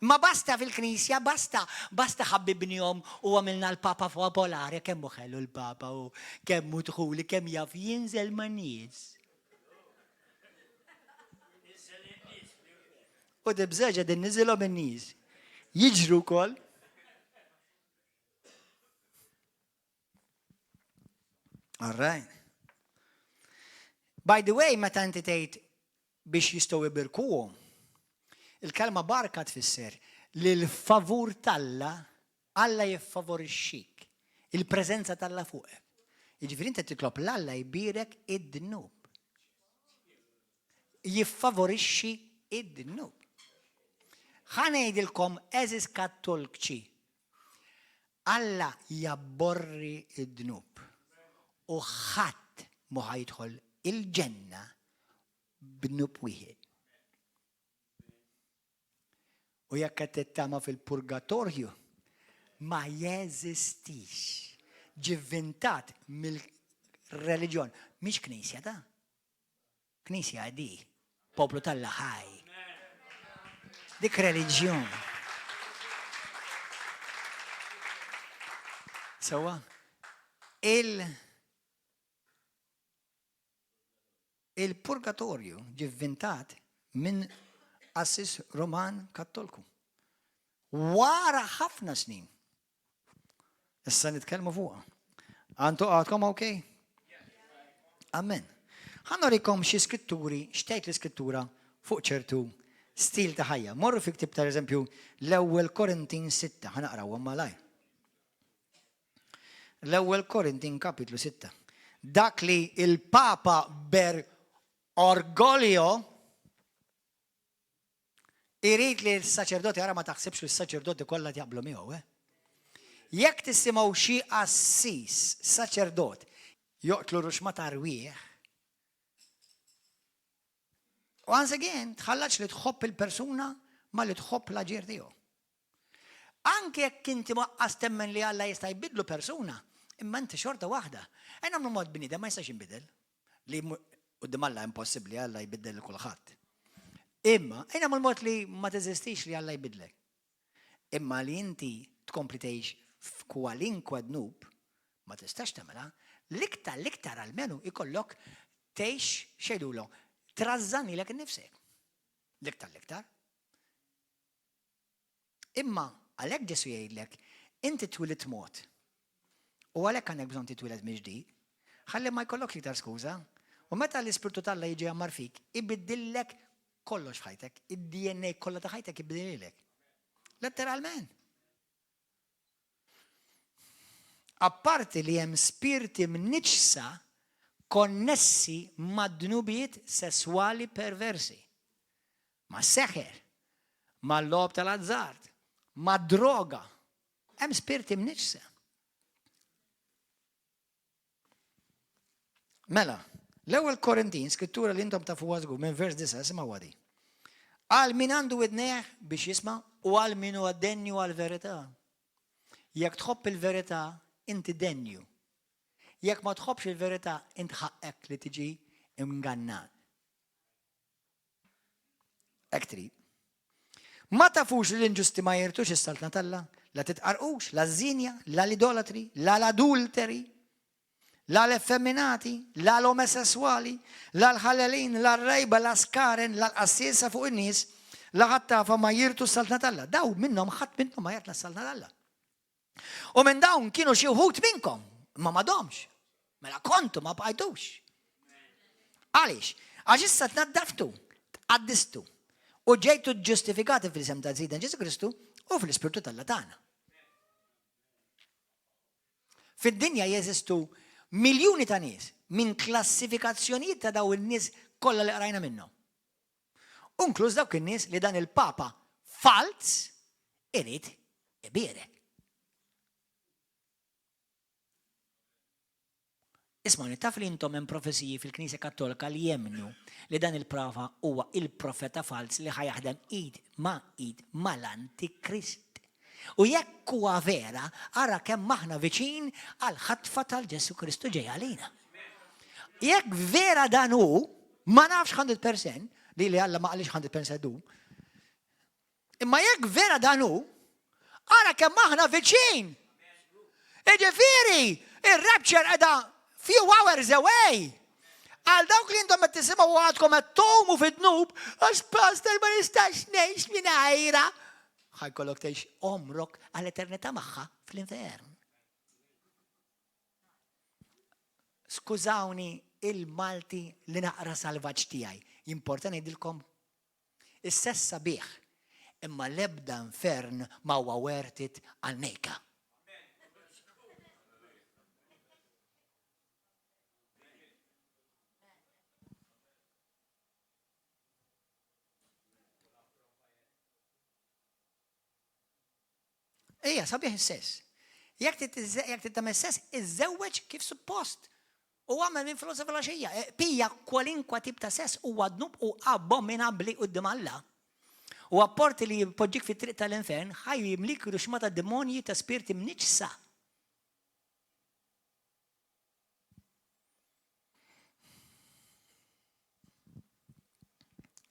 Ma basta fil-knisja, basta, basta ħabbibnihom u għamilna l-papa popolari, kemm hu ħelu l-papa u kemm hu dħuli, kemm jaf jinżel ma' nies. U dibżeġa din niżilhom in-nies. Jiġru wkoll. All right. By the way, meta inti tgħid biex jistgħu jbirkuhom, il-kelma barka tfisser li l-favur t'Alla, Alla jiffavorixxik, il-preżenza t'Alla fuqek. Jiġifieri inti titlob l-Alla jbierek id-dnub. Jiffavorixxi id-dnub. Ħa ngħidilkom għeżież Kattolkċi, Alla jabborri d-dnub u ħadd mhu ħa jidħol il-ġenna b'dnub wieħed. U jekk qed tittama fil-purgatorju, ma jeżistix. Ġie vvintat mill-reliġjon, mhix knisja ta'. Knisja di, poplu t'Alla ħaj. Dik reliġjon. Sewwa, il Il-purgatorju ġie vvintat minn qassis Ruman Kattolku. Wara ħafna snin. Issa nitkellmu fuqha. Għantu għadkom ok? Amen. Ħa norikom xi skritturi, x'tgħid l-iskrittura fuq ċertu stil ta' ħajja. Morru fi ktib ta' eżempju l-ewwel Korintin 6, ħa naqrawhom malaj. L-ewwel Korintin kapitlu 6. Dak li il-Papa Ber Orgoglio irid li l-saċerdoti, ara ma taħsibx li s-saċerdoti kollha jaqblu miegħu, eh? Jekk tisimgħu xi qassis, saċerdot, joqtlu ruxma ta' rwieħ, once again, tħallax li tħobb il-persuna ma li tħobb l-aġir tiegħu. Anke jekk inti waqqas temmen li Alla jista' jbidlu persuna, imma inti xorta waħda. Ejja nagħmlu mod bniedem ma jistax jinbidel. Li quddiem Alla impossibbli Alla jbiddel lil kulħadd. Imma ejja nagħmlu mod li ma teżistix li Alla jbidlek. Imma li inti tkompli tgħix f'kwalinkwa dnub ma tistax tagħmilha, l-iktar l-iktar almenu ikollok tgħix x'jgħidulu trażżan lilek innifsek. L-iktar l-iktar. Imma għalhekk Ġesù jgħidlek, inti twilidt mod. U għalhekk għandek bżonn titwieled mill-ġdid. Ħalli ma jkollokx iktar skuża. U meta l-Ispirtu t'Alla jiġi jgħammar fik, ibiddillek kollox f'ħajtek, id-DNA kollha ta' ħajtek ibiddililek. Letteralment. Apparti li hemm spirti mniġġsa konnessi ma' dnubiet sesswali perversi, mas-seħer, mal-logħob tal-azzard, mad-droga. Hemm spirti mniġġsa. Mela, l-ewwel Korintin, skrittura li intom tafuha żgur minn vers 9, isimgħu di. Għal min għandu widnejh biex jisma' u għal min huwa denju għal verità. Jekk tħobb il-verità, inti denju. Jekk ma tħobbx il-verità, int ħaqqek li tiġi imgannat. Hekk trid. Ma tafux li l-inġusti ma jirtux is-saltna t'Alla? La titqarqux, la ż-żienja, la l-idolatri, la l-adulteri, la l-effeminati, la l-omosesswali, la l-ħalelin, la r-rgħiba, la skaren, la l-qassiesa fuq in-nies, la ħattafa ma jirtu s-saltna t'Alla. Daw minnhom ħadd minnhom ma jagħtna s-saltna t'Alla. U minn dawn kienu xi wħud minnkom, imma m'għadhomx. Mela kontu ma bqajtux. Għaliex? Għax issa tnaddaftu, tqaddistu u ġejtu ġustifikati fl-isem ta' Sidna Ġesu Kristu u fl-Ispirtu tal tagħna. Fid-dinja jeżistu miljuni ta' nies minn klassifikazzjonijiet ta' daw in-nies kollha li qrajna minnhom. U nkluż dawk in-nies li dan il-Papa falz irid ibierek. Isma' taf li intom hemm profeziji fil-Knisja Kattolika li jemmnu li dan il-Papa huwa il-profeta falz li ħa jaħdem id ma' id mal-Antikrist. U jekk huwa vera, ara kemm aħna viċin għall-ħatfa tal-Ġesù Kristu ġej għalina. Jekk vera dan hu, ma nafx 100%, li li Alla ma qalix 100% hu, imma jekk vera dan hu, ara kemm aħna viċin. Iġifieri, ir-rapture qiegħda few hours away. Għal dawk li intom qed tisimgħu għadkom qed tgħumu fid-dnub, għax pastor ma nistax ngħix mingħajra. Ħajkollok tgħix għomrok għall-eternità magħha fl-infern. Skużawni il-Malti li naqra salvaġġ tiegħi. Jimporta ngħidilkom is-sess sabiħ, imma l-ebda infern ma huwa worth it għal nejka. Ejja, sabiħ is-sess. Jekk trid tagħmel sess, iżżewweġ kif suppost. U għamel minn filgħodu sa filgħaxija. E, pija kwalinkwa tip ta' sess huwa dnub u abominabbli quddiem Alla. U apporti li jpoġġik fit-triq tal-infern, ħaj jimlik ruxma ta' demonji ta' spirti mniġsa.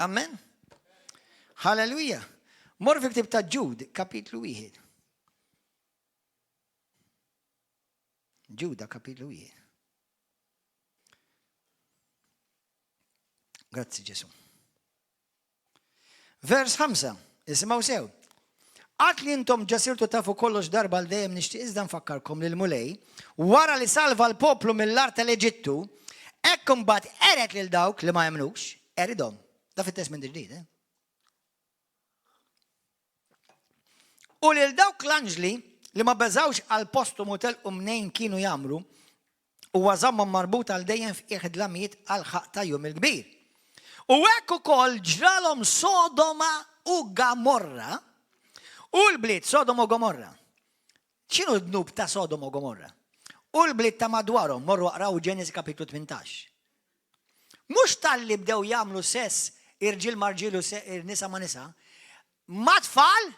Amen. Halleluja. Mor fi ktib ta' Ġud, kapitlu 1. Ġuda, kapitlu 1. Grazzi Ġesu. Vers 5, isimgħu sew. Għad li intom ġa sirtu tafu kollox darba għal dejjem nixtieq iżda nfakkarkom li l-Mulej, wara li salva l-poplu mill-art tal-Eġittu, hekk imbagħad qered lil dawk li ma emmnux, qeridhom. Da fit-Testment il-Ġdid, eh? U lil dawk l-anġli li ma beżgħux għal posthom u telqu mnejn kienu jgħammru, huwa żammhom marbut għal dejjem f'qiegħ id-dlamijiet għall-ħaqq ta' jum il-kbir. U hekk ukoll ġralhom Sodoma u Gomorra u l-bliet Sodoma u Gomorra. X'inhu d-dnub ta' Sodoma u Gomorra? U l-bliet ta' madwarhom, morru aqraw Ġenesi kapitlu 18. Mhux talli bdew jagħmlu sess irġiel ma' rġiel u nisa ma' nisa, ma' tfal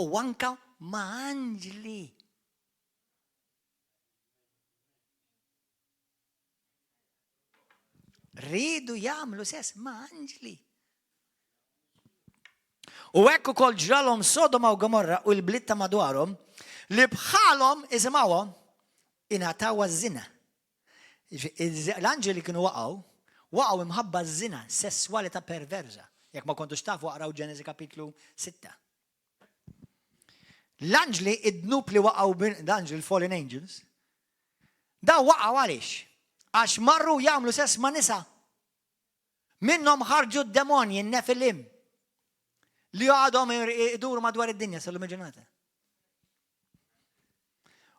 u anka ma' anġli. Riedu jagħmlu sess ma' anġli. U hekk ukoll ġralhom Sodoma u Gomorra u l-bliet ta' madwarhom li bħalhom isimgħuhom ingħataw għaż-żina. L-anġeli kienu waqgħu, waqgħu imħabba ż-żina, sesswalità perverża. Jekk ma kontux tafu aqraw Ġenesi kapitlu 6. L-anġli id-dnub li waqgħu l-anġli l-fallen angels, daw waqgħu għaliex? Għax marru jagħmlu sess ma' nisa. Minnhom ħarġu d-demonji, n-nefilim, li għadhom iduru madwar id-dinja sal-lum il-ġurnata.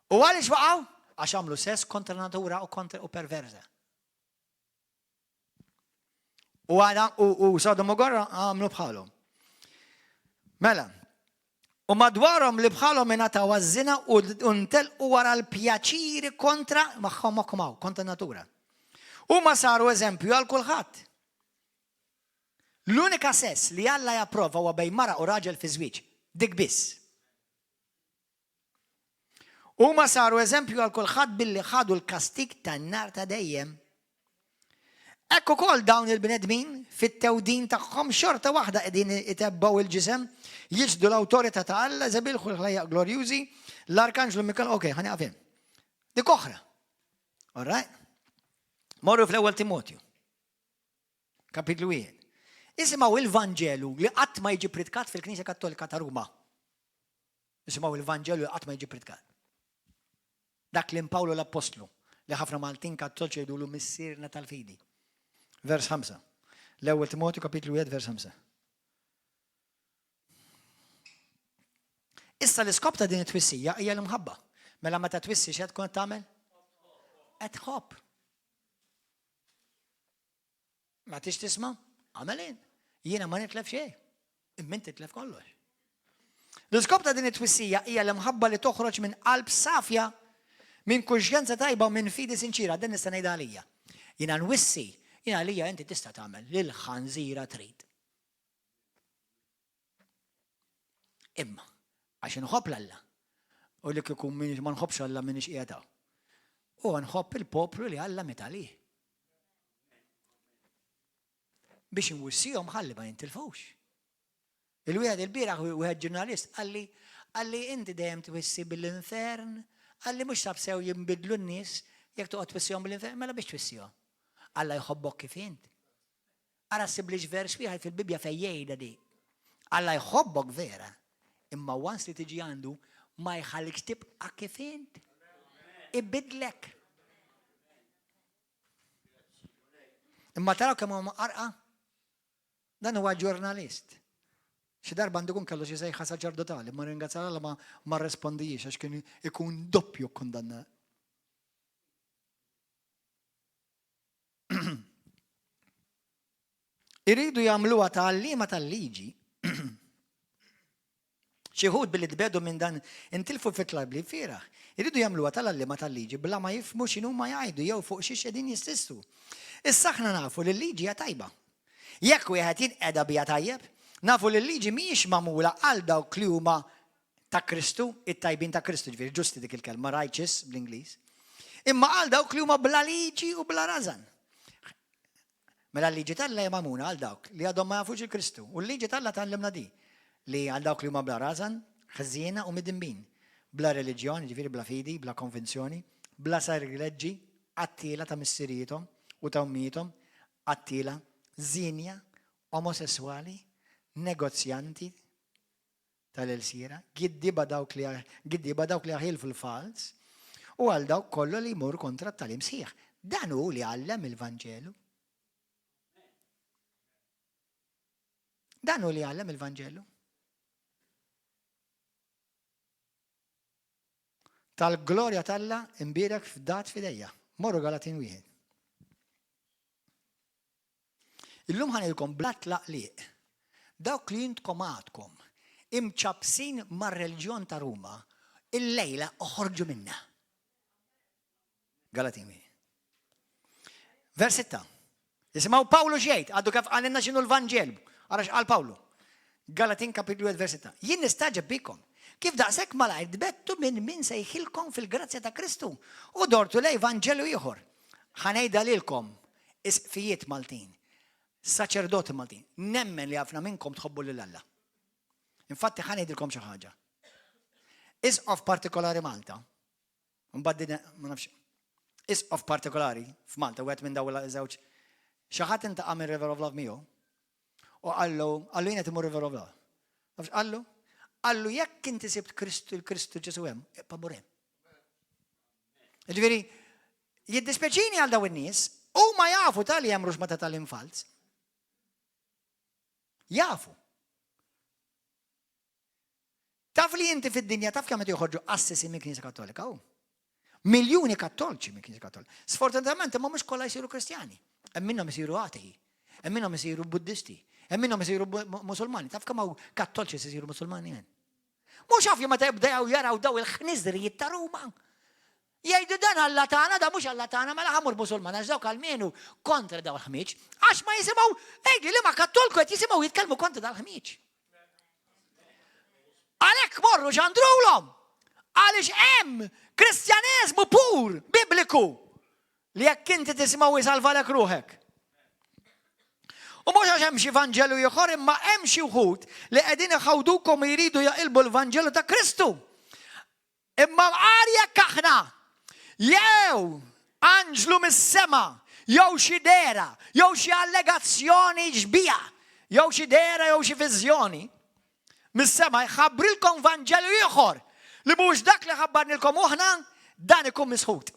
U għaliex waqgħu? Għax għamlu sess kontra natura u kontra u perverza. U għada u Sodom u Gorra għamlu bħalhom. Mela, u madwarhom li bħalhom ingħataw għaż-żina u ntelqu wara l-pjaċiri kontra magħhom magħhom kontra natura. Huma saru eżempju għal kulħadd. L-unika sess li Alla japprova huwa bejn mara u raġel fi żwieġ. Dik biss. Huma saru eżempju għal kulħadd billi ħadu l-kastig tan-nar ta' dejjem. Hekk ukoll dawn il-bnedmin fit-tewdin tagħhom xorta waħda qegħdin itebbgħu il-ġisem, jiġdu l-awtorità ta' Alla, żebilħu l-ħlejjaq glorjużi, l-Arkanġlu Mikael, ok, ħa nieqaf hemm. Dik oħra. All right? Morru fl-ewwel Timotju. Kapitlu 1. Isimgħu il-Vanġelu li qatt ma jiġi pritkat fil-Knisja Kattolika ta' Ruma. Isimgħu il-Vanġelu li qatt ma jiġi pritkat. Dak li Pawlu l-Appostlu li ħafna Maltin Kattolċi jgħidulu missierna tal-fidi. Vers 5. L-ewwel Timotju kapitlu 1 vers 5. Issa l-iskop ta' din it-twissija hija l-imħabba. Mela meta twissi x'qed tkun qed tagħmel? Qed tħobb. Ma tix tisma'? Għamel int. Jiena ma nitlef xejn. Imma inti titlef kollox. L-iskop ta' din it-twissija hija l-imħabba li toħroġ minn qalb safja, minn kuxjenza tajba u minn fidi sinċira. Din nista' ngħidha għalija. Jiena nwissi, jiena għalija inti tista' tagħmel lil ħanżira trid. Imma, għax inħobb l-Alla, u li kieku ma nħobbx Alla minix qiegħed hawn. U nħobb il-poplu li Alla miet għalih. Biex inwissihom ħalli ma jintilfux. Il-wieħed il-bieraħ wieħed ġurnalist qalli qalli inti dejjem twissi bil-infern, qalli mhux sab sew jinbidlu n-nies jekk toqgħod twissihom bil-infern, mela biex twissihom. Alla jħobbok kif int. Ara ssiblix vers wieħed fil-Bibbja fejn jgħidha di. Alla jħobbok vera, imma once li tiġi għandu ma jħallikx tibqa' kif int. Ibidlek. Imma taraw kemm huma qarqa? Dan huwa ġurnalist. Xi darba għandu jkun kellu xi sejħa saċerdotali, ma ringrazzja Alla ma ma rrespondijiex għax kien ikun doppju kundannat. Iridu jagħmluha ta' għalliema tal-liġi. Xi wħud billi tbedu minn dan intilfu fit-tlajb li fieraħ. Iridu jagħmluha tal-għalliema tal-liġi bla ma jifhmu x'inhuma jgħidu jew fuq xiex qegħdin jissistu. Issa aħna nafu li l-liġi hija tajba. Jekk wieħed jinqeda biha tajjeb, nafu li l-liġi mhijiex magħmula għal dawk li huma ta' Kristu, it-tajbin ta' Kristu, ġifieri ġusti dik il-kelma, righteous bl-Ingliż. Imma għal dawk li huma bla liġi u bla rażan. Mela l-liġi t'Alla hija magħmula għal dawk li għadhom ma jafux il-Kristu. U l-liġi t'Alla tgħallimna di, li għal dawk li huma bla rażan, ħżiena u midinbin, bla reliġjon, ġifieri bla fidi, bla konvinzjoni, bla sagrileġġi, qattiela ta' missirijiethom u ta' ommijiethom, qattiela, żienja, omosesswali, negozjanti tal-ilsiera, giddieba dawk li giddieba dawk li jaħilfu l-falz, u għal dawk kollha li jmorru kontra t-tagħlim sħiħ. Dan hu li għallem il-Vanġelu. Dan hu li għallem il-Vanġelu. Tal-glorja t'Alla imbierek fdat f'idejja. Morru Galatin wieħed. Illum ħa ngħidilkom bla tlaqliq, dawk li intkom għadkom imċappsin mar-reliġjon ta' Ruma, illejla oħorġu minnha. Galatin wieħed. Vers 6. Isimgħu Pawlu x'jgħid, għadu kif qalilna x'inhu l-Vanġelu. Ara x'qal Pawlu. Galatin kapitlu 1 vers 6. Jien nistaġeb bikom. Kif daqshekk malajr tbettu minn min sejħilkom fil-grazzja ta' Kristu u dortu lej Vanġelu ieħor. Ħa ngħidha lilkom, isqfijiet Maltin, saċerdoti Maltin, nemmen li ħafna minnkom tħobbu lil Alla. Infatti ħa ngħidilkom xi ħaġa. Isqof partikolari Malta, Mbagħad din ma nafx. Isqof partikolari f'Malta, wieħed minn dawn żewġ xi ħadd intaqa' minn River of Love miegħu u qallu, qallu jien qed imur River of Love. Nafx qallu? Qallu jekk inti sibt Kristu il-Kristu Ġesu hemm, ibqa' mur hemm. Ġifieri, jiddispjaċini għal dawn in-nies, huma jafu tal hemm rux ma ta' tal falz. Jafu. Taf li inti fid-dinja taf kemm qed joħorġu qassisin mill-Knisja Kattolika hu? Miljuni kattolċi mill-Knisja Kattolika. Sfortunatament imma mhux kollha jsiru Kristjani. Hemm minnhom isiru atei, hemm minnhom isiru Buddisti, hemm minnhom isiru Musulmani. Taf kemm hawn kattolċi se jsiru Musulmani hemm? Mhux ovvju meta jibdew jaraw daw il-ħniżrijiet ta' Ruma. Jgħidu dan Alla tagħna, da mhux Alla tagħna, mela ħamur Musulman għax dawk almenu kontra daw il-ħmieġ. Għax ma jisimgħu, ejdi li ma kattolku qed jisimgħu jitkellmu kontra dal-ħmieġ. Għalhekk morru xandrulhom. Għaliex hemm Kristjaneżmu pur bibliku li jekk inti tisimgħu jsalvalek ruħek. U mhux għax hemm xi Vanġelu ieħor imma hemm xi wħud li qegħdin iħawdukom jridu jaqilbu l-Vanġelu ta' Kristu. Imma mqar jekk aħna, jew anġlu mis-sema, jew xi dehra, jew xi allegazzjoni xbieha, jew xi dehra jew xi viżjoni mis-sema jħabbrilkom vanġelu ieħor li mhux dak li ħabbarnilkom aħna, dan ikun misħut.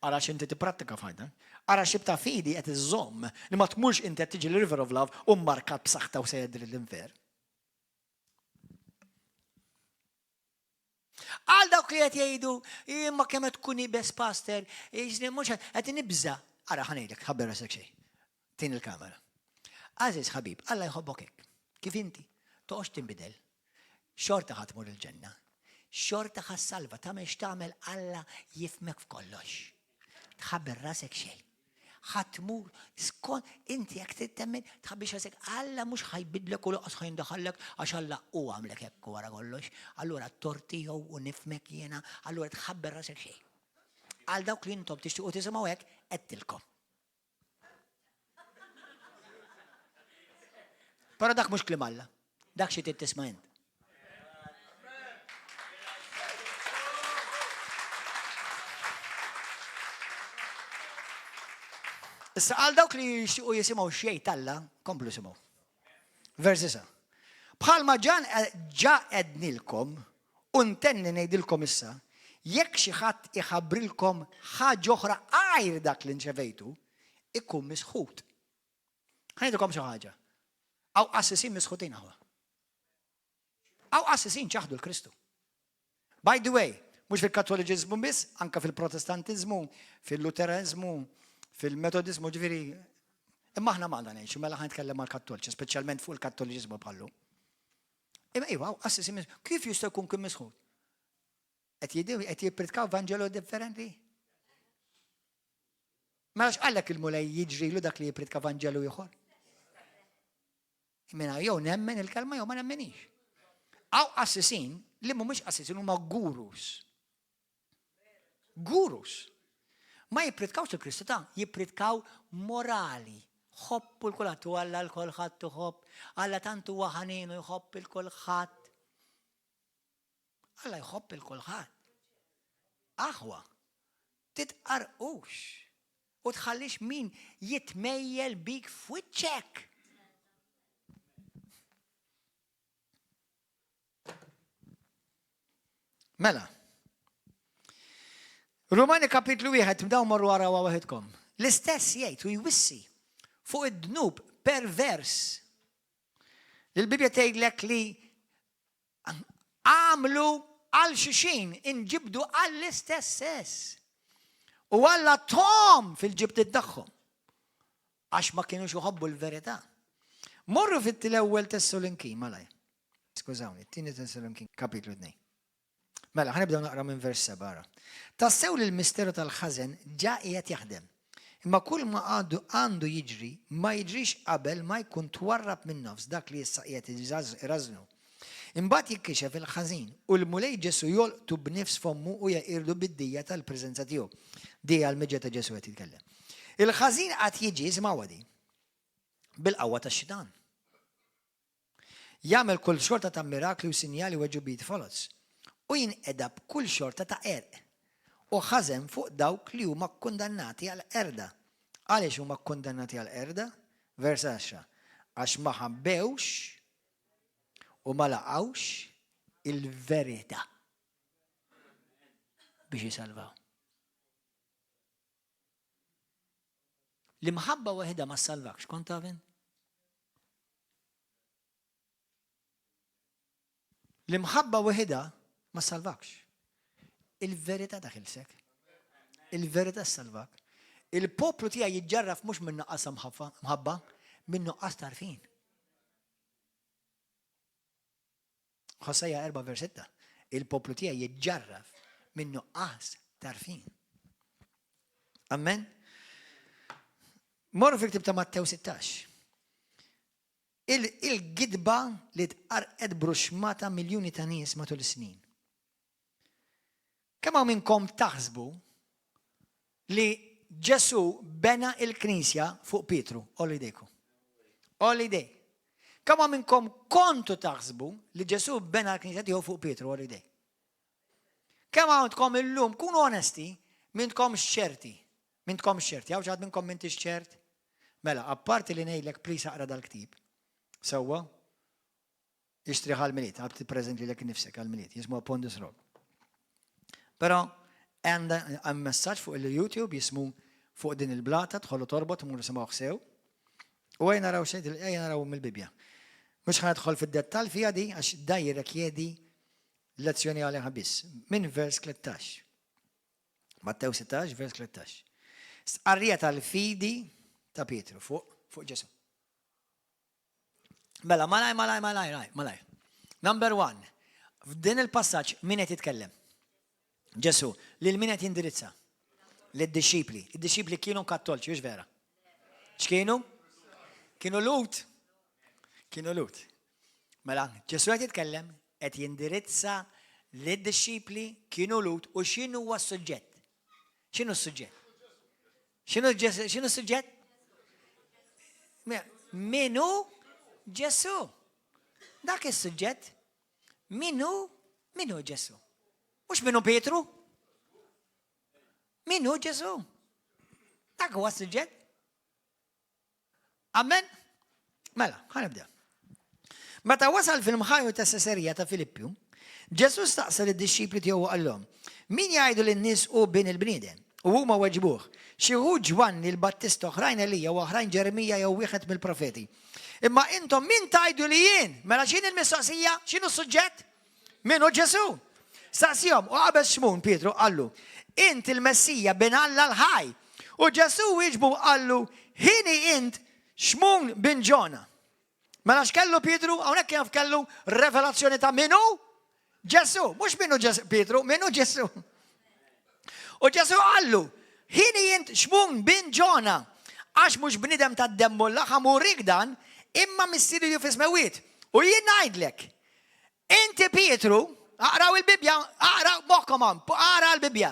Ara x'inti tipprattika f'ħajtek. Ara x'tip ta' fidi qed iżżomm li ma tmurx inti qed tiġi l-River of Love u mmarkat b'saħħta u sejjer l-infer. Għal dawk li qed jgħidu, imma kemm qed tkun ibes pastor, jiġni mhux qed nibża. Ara ħa ngħidlek, ħabber rasek xejn. Tin il-kamera. Għażiż ħabib, Alla jħobbok hekk. Kif inti? Toqgħodx tinbidel. Xorta ħa tmur il-ġenna. Xorta ħa ssalva, tagħmel x'tagħmel Alla jifhmek f'kollox. Tħabber rasek xejn. Ħa tmur skont inti jekk trid temmen tħabbix rasek Alla mhux ħa jbiddlek u lanqas ħa jindaħallek għax Alla hu għamlek hekk wara kollox. Allura t-tort tiegħu u nifhmek jiena, allura tħabber rasek xejn. Għal dawk li intom tixtiequ tisimgħu hekk, għedtilkom. Però dak mhux kliem Alla. Dak xi trid tisma' int. Issa għal dawk li jixtiequ jisimgħu xejn Alla, komplu simgħu. Vers 9. Bħalma ġan ġa għednilkom u ntenni ngħidilkom issa, jekk xi ħadd iħabbrilkom ħaġa oħra għajr dak li nċevejtu, ikun misħut. Ħa ngħidilkom xi ħaġa. Hawn qassisin misħutin aħwa. Hawn qassisin ċaħdu l-Kristu. By the way, mhux fil-Kattoliċiżmu biss, anka fil-Protestantiżmu, fil-Lutereżmu, fil-Metodiżmu, ġifieri, imma aħna Malta ngħixu, mela ħa nitkellem mal-Kattoliċi, speċjalment fuq il-Kattoliċiżmu bħallu. Imma iva, hawn qassisin kif jista' jkun kien misħut? Qed jiddu qed jippritkaw Vanġelu differenti? Mela x'qallek il-Mulej jiġrilu dak li jippritka Vanġelu ieħor? Mela jew nemmen il-kelma jew ma nemmenix. Hawn qassisin li mhumiex qassisin huma gurus. Gurus. Ma jippritkawx il-Kristu ta' jippritkaw morali. Ħobbu l-kulħadd u Alla l-kulħadd iħobb. Alla tant huwa ħanin u jħobb il-kulħadd. Alla jħobb il-kulħadd. Aħwa, titqarqux. U tħallix min jitmejjel bik f'wiċċek. Mela. Rumani kapitlu wieħed dawn morru għaraw waħedkom. L-istess jgħid u jwissi fuq id-dnub pervers. L-Bibja tgħidlek li għamlu għal xuxin inġibdu għall-istess sess. U Alla tom fil-ġibdiet tagħhom. Għax ma kienux iħobbu l-verità. Morru fit-ewwel Tessalonikin, malaj. Skużawni, t-tieni Tessalonikin, kapitlu 2. Mela, ħa nibdew naqra minn vers 7 ara. Tassew li l-misteru tal-ħażen ġa qiegħed jaħdem. Imma kull ma għadu għandu jiġri ma jiġrix qabel ma jkun twarrab minn nofs dak li issa qiegħed irażżnu. Imbagħad jinkixef il-ħażin, u l-Mulej Ġesù jolqtu b'nifs fommu u jeqirdu bid-dija tal-preżenza tiegħu. Dija l-miġja ta' Ġesù qed jitkellem. Il-ħażin qatt jiġi, isimgħuha di, bil-qawwa tax-xitan. Jagħmel kull xorta ta' mirakli u sinjali u għeġubijiet foloz, u jinqeda b'kull xorta ta' qerq u ħażen fuq dawk li huma kkundannati għall-qerda. Għaliex huma kkundannati għall-qerda? Vers 10. Għax ma ħabbewx u ma laqgħux il-verità biex jisalvaw. L-imħabba waħedha ma ssalvakx, kont taf int? L-imħabba waħedha ma ssalvakx. Il-verità taħilsek. Il-verità ssalvak. Il-poplu tiegħi jiġġarraf mhux minn nuqqas mħabba, minn nuqqas tarfin. Ħosejja 4 vers 6. Il-poplu tiegħi jiġġarraf minn nuqqas tarfin. Amen. Morru fil-ktib ta' Mattew 16. Il-gidba li tqarqet bruxmata miljuni ta' nies matul is-snin. Kemm hawn minnkom taħsbu li Ġesù bena il-Knisja fuq Pietru? Għollu jdejkom. Għollu jdej. Kemm hawn minnkom kontu taħsbu li Ġesù bena l-Knisja tiegħu fuq Pietru? Għollu jdej. Kemm għandkom illum, kunu onesti, mintkom ċerti. Mintkom ċerti. Hawn xi ħadd minnkom m'intix ċert? Mela, apparti li ngħidlek please aqra dal-ktib. Sewwa? Ixtrih għall-Milied, għad tippreżent lilek innifsek għall-Milied, jismu Upon this Rock. Però hemm messaġġ fuq il-YouTube jismu fuq din il-blata, tħollu torbot, mur simgħuh sew. U ejja naraw xejn, ejja naraw mill-Bibbja. Mhux ħa nidħol fid-dettall fiha di għax da jirrekjedi lezzjoni għaliha biss. Minn vers 13. Mattew 16, vers 13. Stqarrija tal-fidi ta' Pietru fuq fuq Ġesu. Mela, malaj, malaj, malaj, malaj, malaj. Number one, f'din il-passaġġ min qed jitkellem? Ġesu, lil min qed jindirizza? Lid-dixxipli. Id-dixxipli kienu kattolċi, hux vera? X'kienu? Kienu Lhud. Kienu Lhud. Mela, Ġesu qed jitkellem, qed jindirizza lid-dixxipli kienu Lhud u x'inhu huwa s-suġġett? X'inhu s-suġġett? X'inhu x'inhu s-suġġett? Min hu Ġesù? Dak is-suġġett. Min hu min hu Ġesù? Mhux min hu Pietru? Min hu Ġesù? Dak huwa s-suġġett. Amen? Mela, ħa nibda. Meta wasal fil-mħajju ta' Seserija ta' Filippju, Ġesù staqsa lid-dixxipli tiegħu u qallhom, Min jgħidu li n-nies hu bin il-bniedem? U huma weġbuh, Xi wħud Ġwanni l-Battista, oħrajn Elija u oħrajn Ġeremija jew wieħed mill-profeti. Imma intom min tgħidu li jien? Mela x'inhi l-mistoqsija? X'inhu s-suġġett? Min hu Ġesù? Staqsihom, u qabeż Xmun Pietru qallu, Int il-Messija, Bin Alla l-ħaj. U Ġesù wieġbu u qallu, Hieni int Xmun bin Ġona. Mela x'kellu Pietru? Hawnhekk kien kellu revelazzjoni ta' min hu Ġesù. Mhux min hu Pietru, min hu Ġesù. U Ġesù qallu, Hieni int Xmun bin Ġona, għax mhux bniedem tad-demm u l-laħam urik dan, imma Missieri li hu fis-smewwiet. U jien ngħidlek, Inti Pietru, aqraw il-Bibbja, aqra moħħkom hawn, aqra l-Bibbja.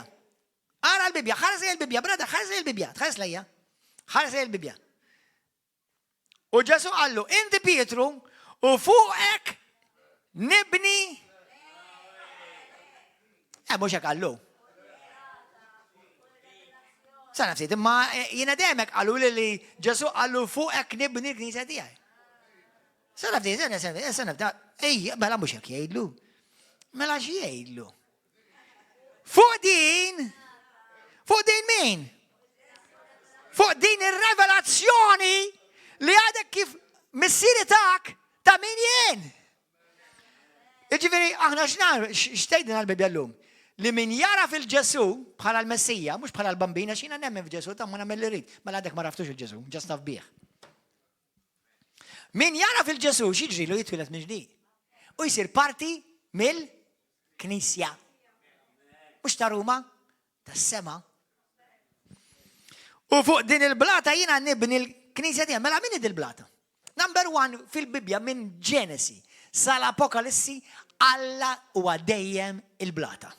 Aqra l-Bibbja, ħares lejn il-Bibbja, brother, ħares lejn il-Bibbja, tħares lejja. Ħares lejn il-Bibbja. U Ġesu qallu, inti Pietru, u fuqek nibni. Eh, mhux hekk qallu. Sana ftit, imma jiena dejjem qalu li li Ġesu qallu fuqek nibni l-knisja tiegħi. Sana ftit, sana ftit, sana ftit, ej, mela mhux hekk jgħidlu. Mela xi jgħidlu? Fuq din, fuq din min? Fuq din ir-revelazzjoni li għadek kif missieri tak ta' min jien. Iġifieri aħna x'nar x'tgħidilna l-Bibbja llum? Li min jara fil-Ġesù bħala l-Messija, mhux bħala l-Bambina, x'jiena nemmen f'Ġesù ta' ma nagħmel li rrid. Mela għadek ma raftux il-Ġesù, ġast naf bih. Min jara fil-Ġesù x'jiġrilu jitwieled minn ġdid. U jsir parti mill-Knisja. Mhux ta' Ruma, tas-sema. U fuq din il-blata jiena nibni l-knisja tiegħi. Mela min il-blata? Number one fil-Bibbja minn Ġenesi sal-Apokalissi Alla huwa dejjem il-blata.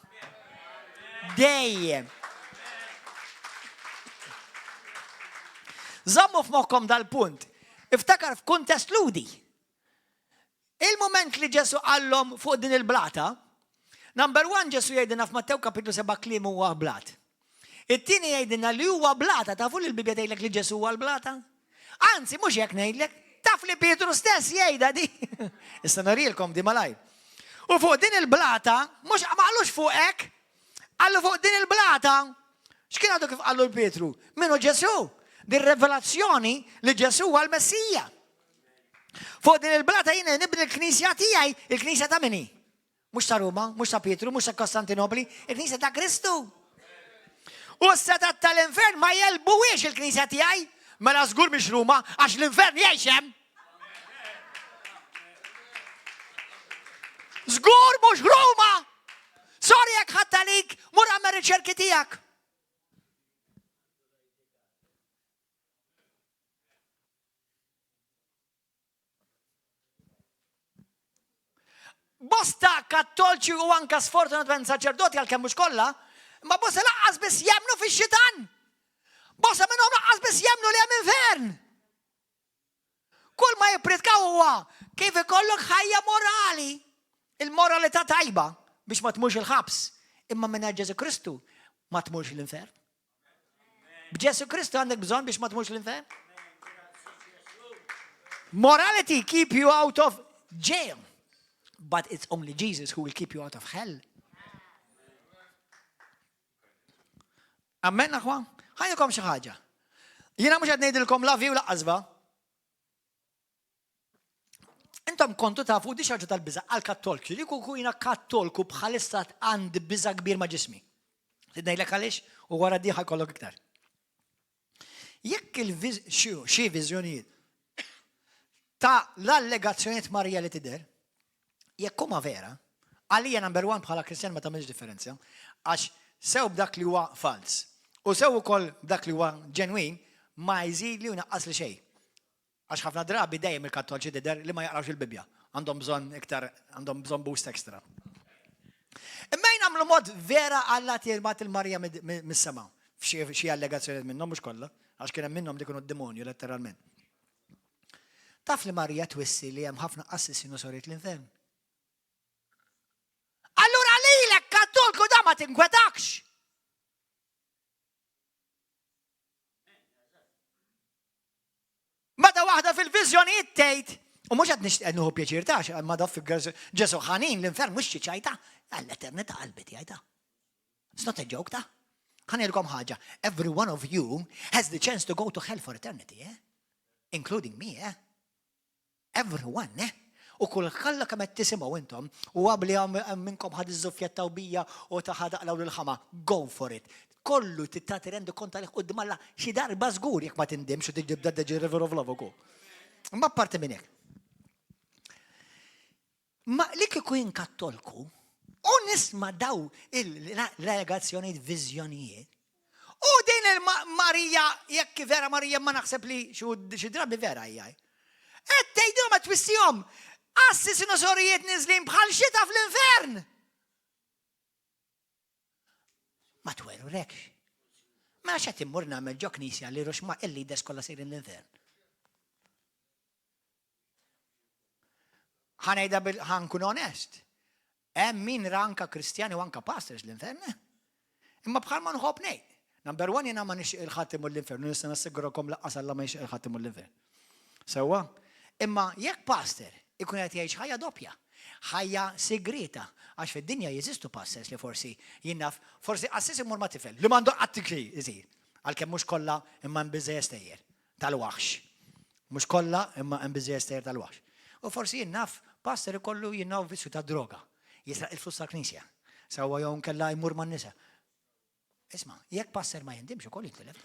Dejjem. Żommu f'moħħkom dal-punt. Iftakar f'kuntest ludi. Il-mument li Ġesù qallhom fuq din il-blata, number one Ġesù jgħidilna f'Mattew kapitlu 7 kliem huwa blat. It-tieni jgħidilna li huwa blata, tafu li l-Bibbja tgħidlek li Ġesù huwa l-blata? Anzi, mhux hekk ngħidlek, taf li Pietru stess jgħidha di. Issa norilkom di malajr. U fuq din il-blata, mhux ma qalux fuq hekk, qallu fuq din il-blata, x'kien għadu kif qallu l-Pietru? Minnu Ġesù, din revelazzjoni li Ġesù huwa l-Messija. Fuq din il-blata jiena nibni l-knisja tiegħi, il-knisja ta' min hi? Mhux ta' Ruma, mhux ta' Pietru, mhux ta' Kostantinopli, il-knisja ta' Kristu. U s-setat tal-infern ma jelbuwiex il-knisja tiegħi, mela żgur mhix Ruma, għax l-infern jgħix hemm. Żgur mhux Ruma! Sorry jekk ħadd għalik, mur għamel riċerki tiegħek. Bosta kattolċi u anka sfortunatament saċerdoti għalkemm mhux kollha, ma bosta laqqas biss jemmnu fix-xitan. Bosta minnhom laqqas biss jemmnu li hemm infern. Kull ma jippritkaw huwa kif ikollok ħajja morali, il-moralità tajba biex ma tmurx il-ħabs, imma mingħajr Ġesu Kristu ma tmurx l-infern. B'Ġesu Kristu għandek bżonn biex ma tmurx l-infern? Morality keep you out of jail, but it's only Jesus who will keep you out of hell. Amen, aħwa? Ħajjakom xi ħaġa. Jiena mhux qed ngħidilkom la vi u laqqas va. Intom kontu tafu di xaġa tal-biża għal kattolki li kuku jiena kattolku bħalissa għandi biża kbir ma' ġismi. Ngħidlek għaliex u wara diħa jkollok iktar. Jekk xi viżjonijiet ta' l-allegazzjonijiet Marija li tidher, jekk huma vera, għalija number one bħala Kristjan ma tagħmilx differenza, għax sew b'dak li huwa fals u sew ukoll b'dak li huwa ġenwin ma jżidli u naqqas li xejn. Għax ħafna drabi dejjem il-Kattolċi tidher li ma jaqrawx il-Bibbja. Għandhom bżonn iktar, għandhom bżonn boost extra. Imma jien nagħmlu mod vera Alla tirmat il-Marija mis-sema. F'xi allegazzjonijiet minnhom mhux kollha, għax kien hemm minnhom li kienu d-demonju letteralment. Taf li Marija twissi li hemm ħafna qassisin u sorijiet l-infern. Allura lilek kattolku da ma tinkwetakx. Meta waħda fil-viżjonijiet tgħid, u mhux qed nixtieq nieħu pjaċir ta' ma daf Ġesu ħanin l-infern mhux xi ċajta, għall-eternità qalbi tiegħi ta'. It's not a joke ta'. Ħanilkom ħaġa, every one of you has the chance to go to hell for eternity, eh? Including me, eh? Everyone, eh? U kull kalla kemm qed tisimgħu intom, u għabli minnkom ħad iżżuffjettaw bija u ta' ħadaqlaw lil ħama, go for it. Kollu tagħti rendi kont għalih quddiem Alla xi darba żgur jekk ma tindimx u tiġibda deġi river of love ukoll. Imma apparti minn hekk. Ma li kieku jien kattolku u nisma' daw il-allegazzjonijiet viżjonijiet, U din il-Marija, jekk vera Marija ma naħseb li xi drabi vera hija. Qed tgħidilhom qed twissihom, assi sinusorijiet niżlin bħal xita fl-infern. Ma twerwrekx. Ma x'qed immur nagħmel ġo knisja li rux ma il-leaders kollha sejrin l-infern. Ħanejda bil ħankun onest. Hemm min ra anka Kristjani u anka pastors l-infern. Eh? Imma bħal ma nħobb ngħid. Number one jiena ma nixtieq il-ħadd imur l-infern, u nista' nassigurakom laqqas Alla ma jixtieq il-ħadd imur l-infern. Sewwa? Imma jekk pastor ikun qed jgħix ħajja doppja, ħajja sigrieta, għax fid-dinja jeżistu pastors li forsi jien naf, forsi qassis imur ma' tifel li m'għandu qatt isir, għalkemm mhux kollha imma hemm biżżejjed stejjer tal-waħx. Mhux kollha imma hemm biżżejjed stejjer tal-waħx. U forsi jien naf pastor ikollu jien naf vizzju ta' droga, jisraq il-flus tal-knisja. Sewwa jew nkella jmur man-nisa. Isma', jekk pastor ma jindimx ukoll jintilef.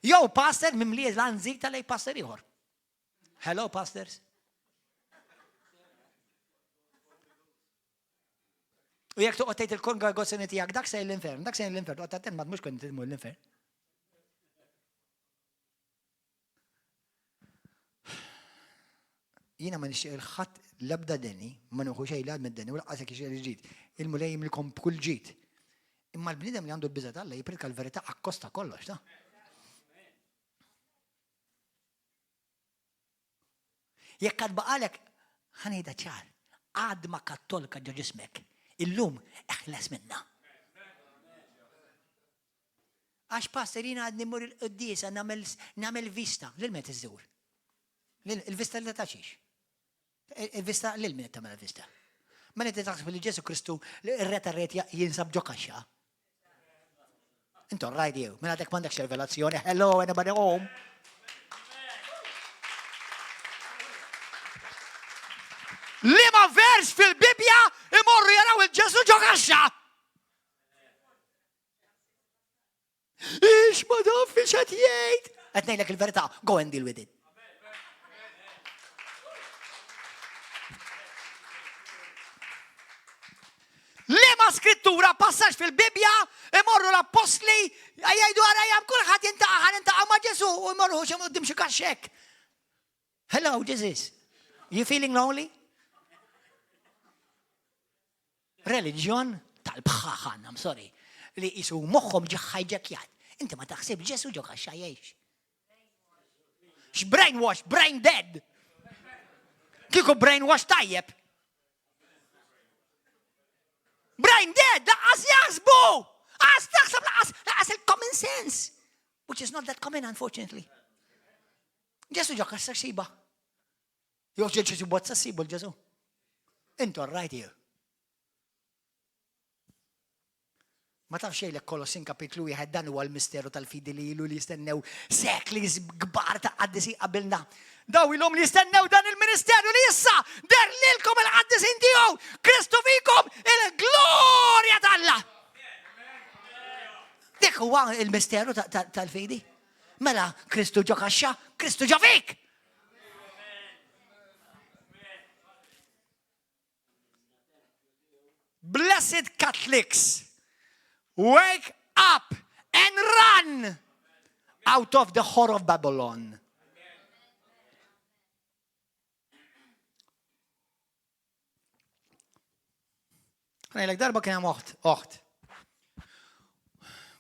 Jew pastor mimli l-anżita lej pastor ieħor. Hello pastors. U jekk toqgħod tgħid il-kongregazzjoni tiegħek dak se l-infern, dak se l-infern, toqgħod attent ma tmux kont tmur l-infern. Jiena ma nixtieq il-ħadd l-ebda deni, ma nieħu xejn l mid-deni u laqqas jekk ixtieq il-ġid. Il-Mulej jimlikom b'kull ġid. Imma l-bniedem li għandu l-biża' t'Alla jippriedka l-verità akkost ta' kollox, ta'. Jekk għad baqalek, ħa ngħidha ċar, għadma kattolika ġo ġismek, illum eħles minna. Għax pastor jiena għadni mmur il-quddiesa nagħmel vista lil min iżżur. Il-vista li ta' xiex. Il-vista lil min tagħmel vista. Mela inti taħseb li Ġesu Kristu ir-re tar-re jinsab ġo kaxxa. Intu rajt jew, mela għadek m'għandekx revelazzjoni, hello anybody home. Liema vers fil-Bibja imorru jaraw il-Ġesu ġo kaxxa. Ix ma taf fiex qed jgħid. Qed ngħidlek il-verità, go and deal with it. Liema skrittura passaġġ fil-Bibbja imorru l-appostli jgħidu ara jam kulħadd jintaqa' ħa nintaqa' ma' Ġesu u jmorru xi quddiem xi kaxxek. Hello Jesus. You feeling lonely? Reliġjon tal-bħaħan, I'm sorry, li jisu moħħhom ġi hijackjat. Inti ma taħsib Ġesu ġo kaxxa jgħix. X'brainwash, brain dead. Kieku brainwash tajjeb. Brain dead, laqqas jaħsbu! Għas taħseb laqqas, laqqas il-common sense. Which is not that common, unfortunately. Ġesu ġo kaxxa xiba. Jew ġesu bozza sibu l-Ġesu. Intu right here. Ma tafx xejn Kolossin kapitlu wieħed dan huwa l-misteru tal-fidi li ilu li jistennew sekli kbar ta' qaddisin qabilna. Daw ilhom li jistennew dan il-ministeru li issa der lilkom il-qaddisin tiegħu, Kristu fikom il-glorja t'Alla. Dik huwa il-misteru tal-fidi. Mela Kristu ġo kaxxa, Kristu ġo fik. Blessed Catholics, wake up and run out of the whore of Babylon. Ngħidlek darba kien hemm oħt, oħt.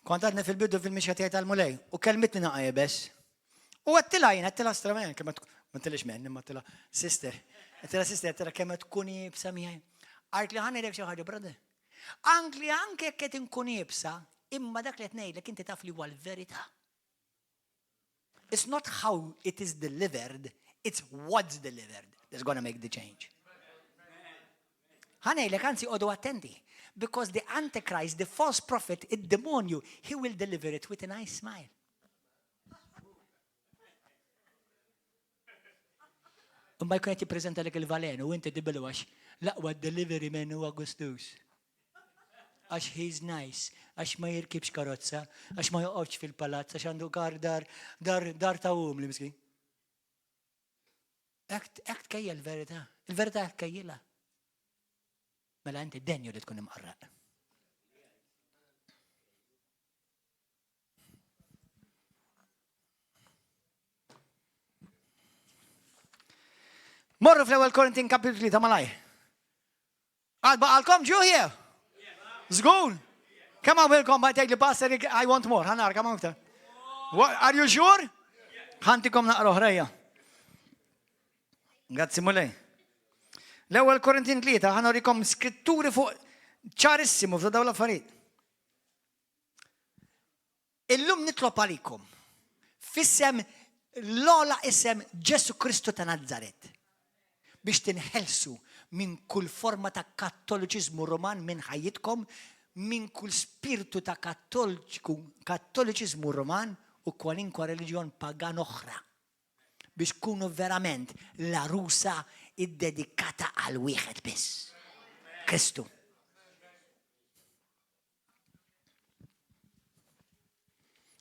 Kont għadni fil-bidu fil-mixja tiegħi tal-Mulej u kelmitni naqa' jebes. U għedtilha jien, għedtilha strament, kemm ma tilix men, imma għedtilha sister. Għedtilha sister, għedtilha kemm tkun iebsa miegħi. Għart li ħa ngħidlek xi ħaġa, brother. Anki anke jekk qed inkun iebsa, imma dak li qed ngħidlek inti taf li huwa l-verità. It's not how it is delivered, it's what's delivered that's gonna make the change. Ħa ngħidlek anzi għodu attenti. Because the Antichrist, the false prophet, id-demonju, he will deliver it with a nice smile. Imma jkun qed jippreżentalek il-valen u inti tibilu għax l-aqwa delivery man huwa gustus. Għax he's nice, għax ma jirkibx karozza, għax ma joqgħodx fil-palazz, għax għandu kar dar dar dar ta' umli miskin. Hekk tkejjel verità, il-verità hekk tkejjilha. Mela inti denju li tkun imqarraq. Morru fl-ewwel Korintin kapitlu 3 malaj. Għad baqalkom ġuħ jew? Żgur? Kemm hawn ma tgħid li pastor I want more, ħanar kemm hawn iktar. Are you sure? Ħantikom naqra oħrajja. Grazzi Mulej. L-ewwel Korintin 3 ħanorikom skritturi fuq ċarissimu fuq dawn l-affarijiet. Illum nitlob għalikom f'isem l-ogħla isem Ġesù Kristu ta' Nazaret biex tinħelsu minn kull forma ta' kattoliċiżmu Ruman minn ħajjitkom, minn kull spirtu ta' kattoliċiku, kattoliċiżmu Ruman u kwalinkwa reliġjon pagan oħra biex tkunu verament l-għarusa iddedikata għal wieħed biss, Kristu.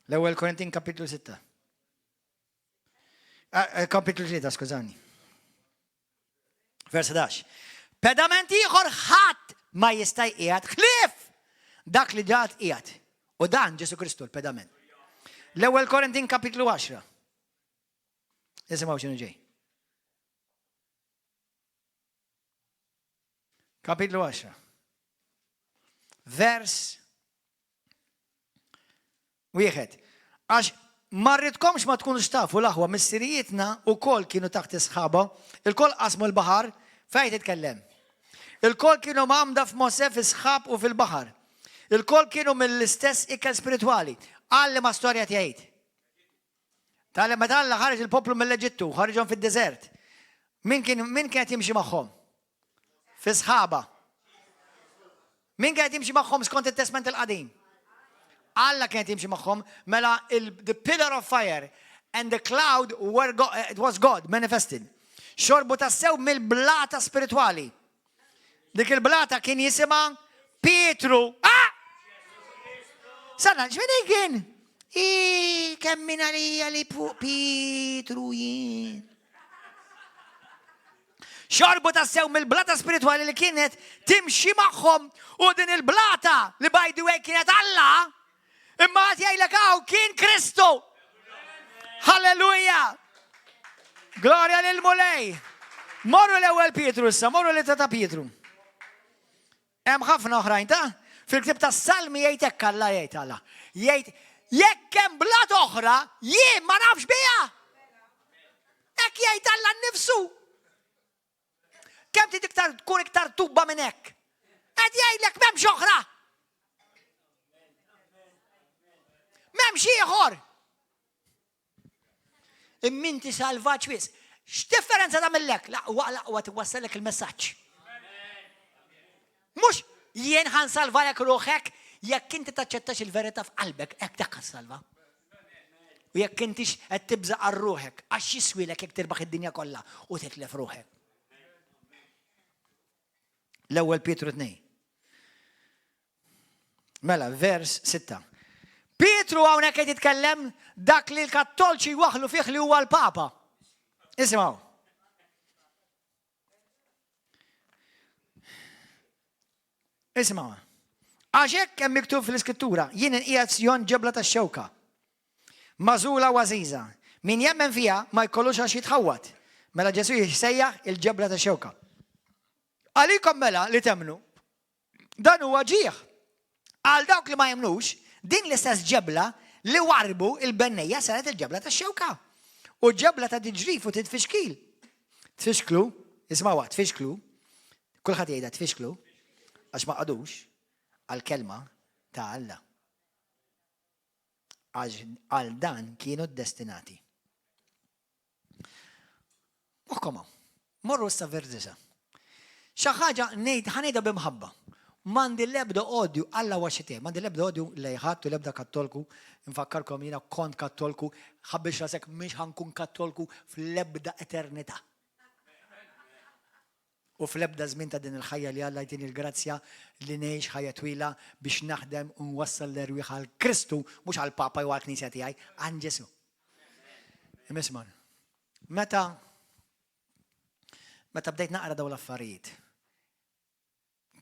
L-ewwel Korintin kapitlu 6. Ah, eh, kapitlu 3, skużani. Vers 11. Pedament ieħor ħadd ma jista' jqiegħed ħlief dak li ġat qiegħed. U dan Ġesu Kristu l-pedament. L-ewwel Korintin kapitlu 10. Isimgħu x'inhu ġej. Kapitlu 10. Vers wieħed. Għax ma rridkomx ma tkunux tafu l-aħwa missirijietna wkoll kienu taħt is-sħaba, ilkoll qasmu l-baħar, fejn titkellem. Ilkoll kienu mgħammda f'Mosè fis-sħab u fil-baħar. Ilkoll kienu mill-istess ikel spiritwali. Qal li ma storja tgħid. Tgħallem meta Alla ħareġ il-poplu mill-Eġittu, ħariġhom fid-deżert. Min kien min kien qed jimxi magħhom? Fi sħaba. Min kien qed jimxi magħhom skont it-Testment il-Qadim? Alla kien qed jimxi magħhom, mela il, the pillar of fire and the cloud were go, it was God manifested. Xorbu tassew mill-blata spiritwali. Dik il-blata kien jisimha Pietru. Ah! Sanna, x'min kien? I kemm min għalija li fuq Pietru jien. Xorbu tassew mill-blata spiritwali li kienet timxi magħhom u din il-blata li by the way kienet Alla, imma għad jgħidlek hawn kien Kristu. Halleluja! Glorja lil Mulej! Morru l-ewwel Pietru issa, morru l ta' Pietru. Hemm ħafna oħrajn ta' fil-ktib ta' Salmi jgħid hekk Alla jgħid Alla. Jgħid jekk hemm blat oħra, jien ma nafx biha. Hekk jgħid Alla nnifsu. Kemm trid iktar tkun iktar tubba minn hekk? Qed jgħidlek m'hemmx oħra. M'hemmx ieħor. Imminti salvaġġ wis. X'differenza tagħmillek? L-aqwa l-aqwa tiwassallek il-messaġġ. Mhux jien ħa nsalvalek ruħek jekk inti taċċettax il-verità f'qalbek, hekk dak salva. U jekk intix qed tibża' għal ruħek, għax jiswilek jekk tirbaħ id-dinja kollha u titlef ruħek. L-ewwel Pietru 2. Mela, vers 6. Pietru hawnhekk qed jitkellem dak li l-Kattolċi waħlu fih li huwa l-Papa. Isimgħu. Isimgħu. Għax hekk hemm miktub fl-Iskrittura, jien inqiegħed Sjon ġebla tax-xewka. Magħżula u għażiża. Min jemmen fiha ma jkollux għax jitħawwad. Mela Ġesù jissejjaħ il-ġebla tax-xewka. Għalikom mela li temmnu, dan huwa ġieħ. Għal dawk li ma jemmnux, din l-istess ġebla li warrbu il-bennejja saret il-ġebla tax-xewka. U ġebla ta' tiġrif u titfixkil. Tfixklu, ismawha, tfixklu, kulħadd jgħidha tfixklu, għax ma qadux għall-kelma ta' Alla. Għax għal dan kienu destinati. Moħħkom hawn. Morru issa vers 9. Xi ħaġa ngħid ħa ngħidha bi mħabba. M'għandi l-ebda odju, Alla huwa xi tiegħi, m'għandi l-ebda odju lejn ħadd u l-ebda Kattolku. Infakkarkom jiena kont Kattolku, ħabbix rasek mhix ħa nkun Kattolku fl-ebda eternità. U fl-ebda żmien ta' din il-ħajja li Alla jtini l-grazzja li ngħix ħajja twila biex naħdem u nwassal l-erwieħ għal Kristu, mhux għall-Papa jew għall-Knisja tiegħi, għand Ġesù. Imma meta meta bdejt naqra dawn l-affarijiet,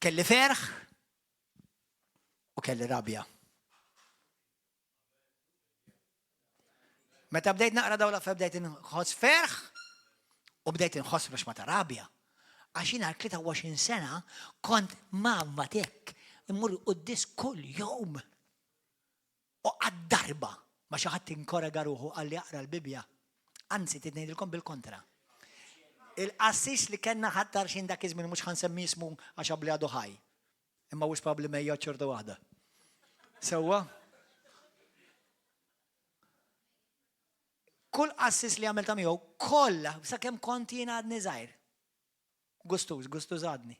kelli ferħ u kelli rabja. Meta bdejt naqra dawn l-affarijiet bdejt inħoss ferħ u bdejt inħoss biex ma ta' rabja. Għax jiena 23 sena kont mamma tek immur quddis kull jum. U qatt darba ma xi ħadd inkorega ruħu qalli aqra l-Bibbja. Anzi, trid ngħidilkom bil-kontra. Il-qassis li kellna ħadd tarxin dak iż-żmien mhux ħa nsemmi ismu għax abbli għadu ħaj. Imma wis probabbli mejjot xorta waħda. Sewwa? Kull qassis li għamilta miegħu kollha sakemm kont jien għadni żgħir. Gustuż, gustuż għadni.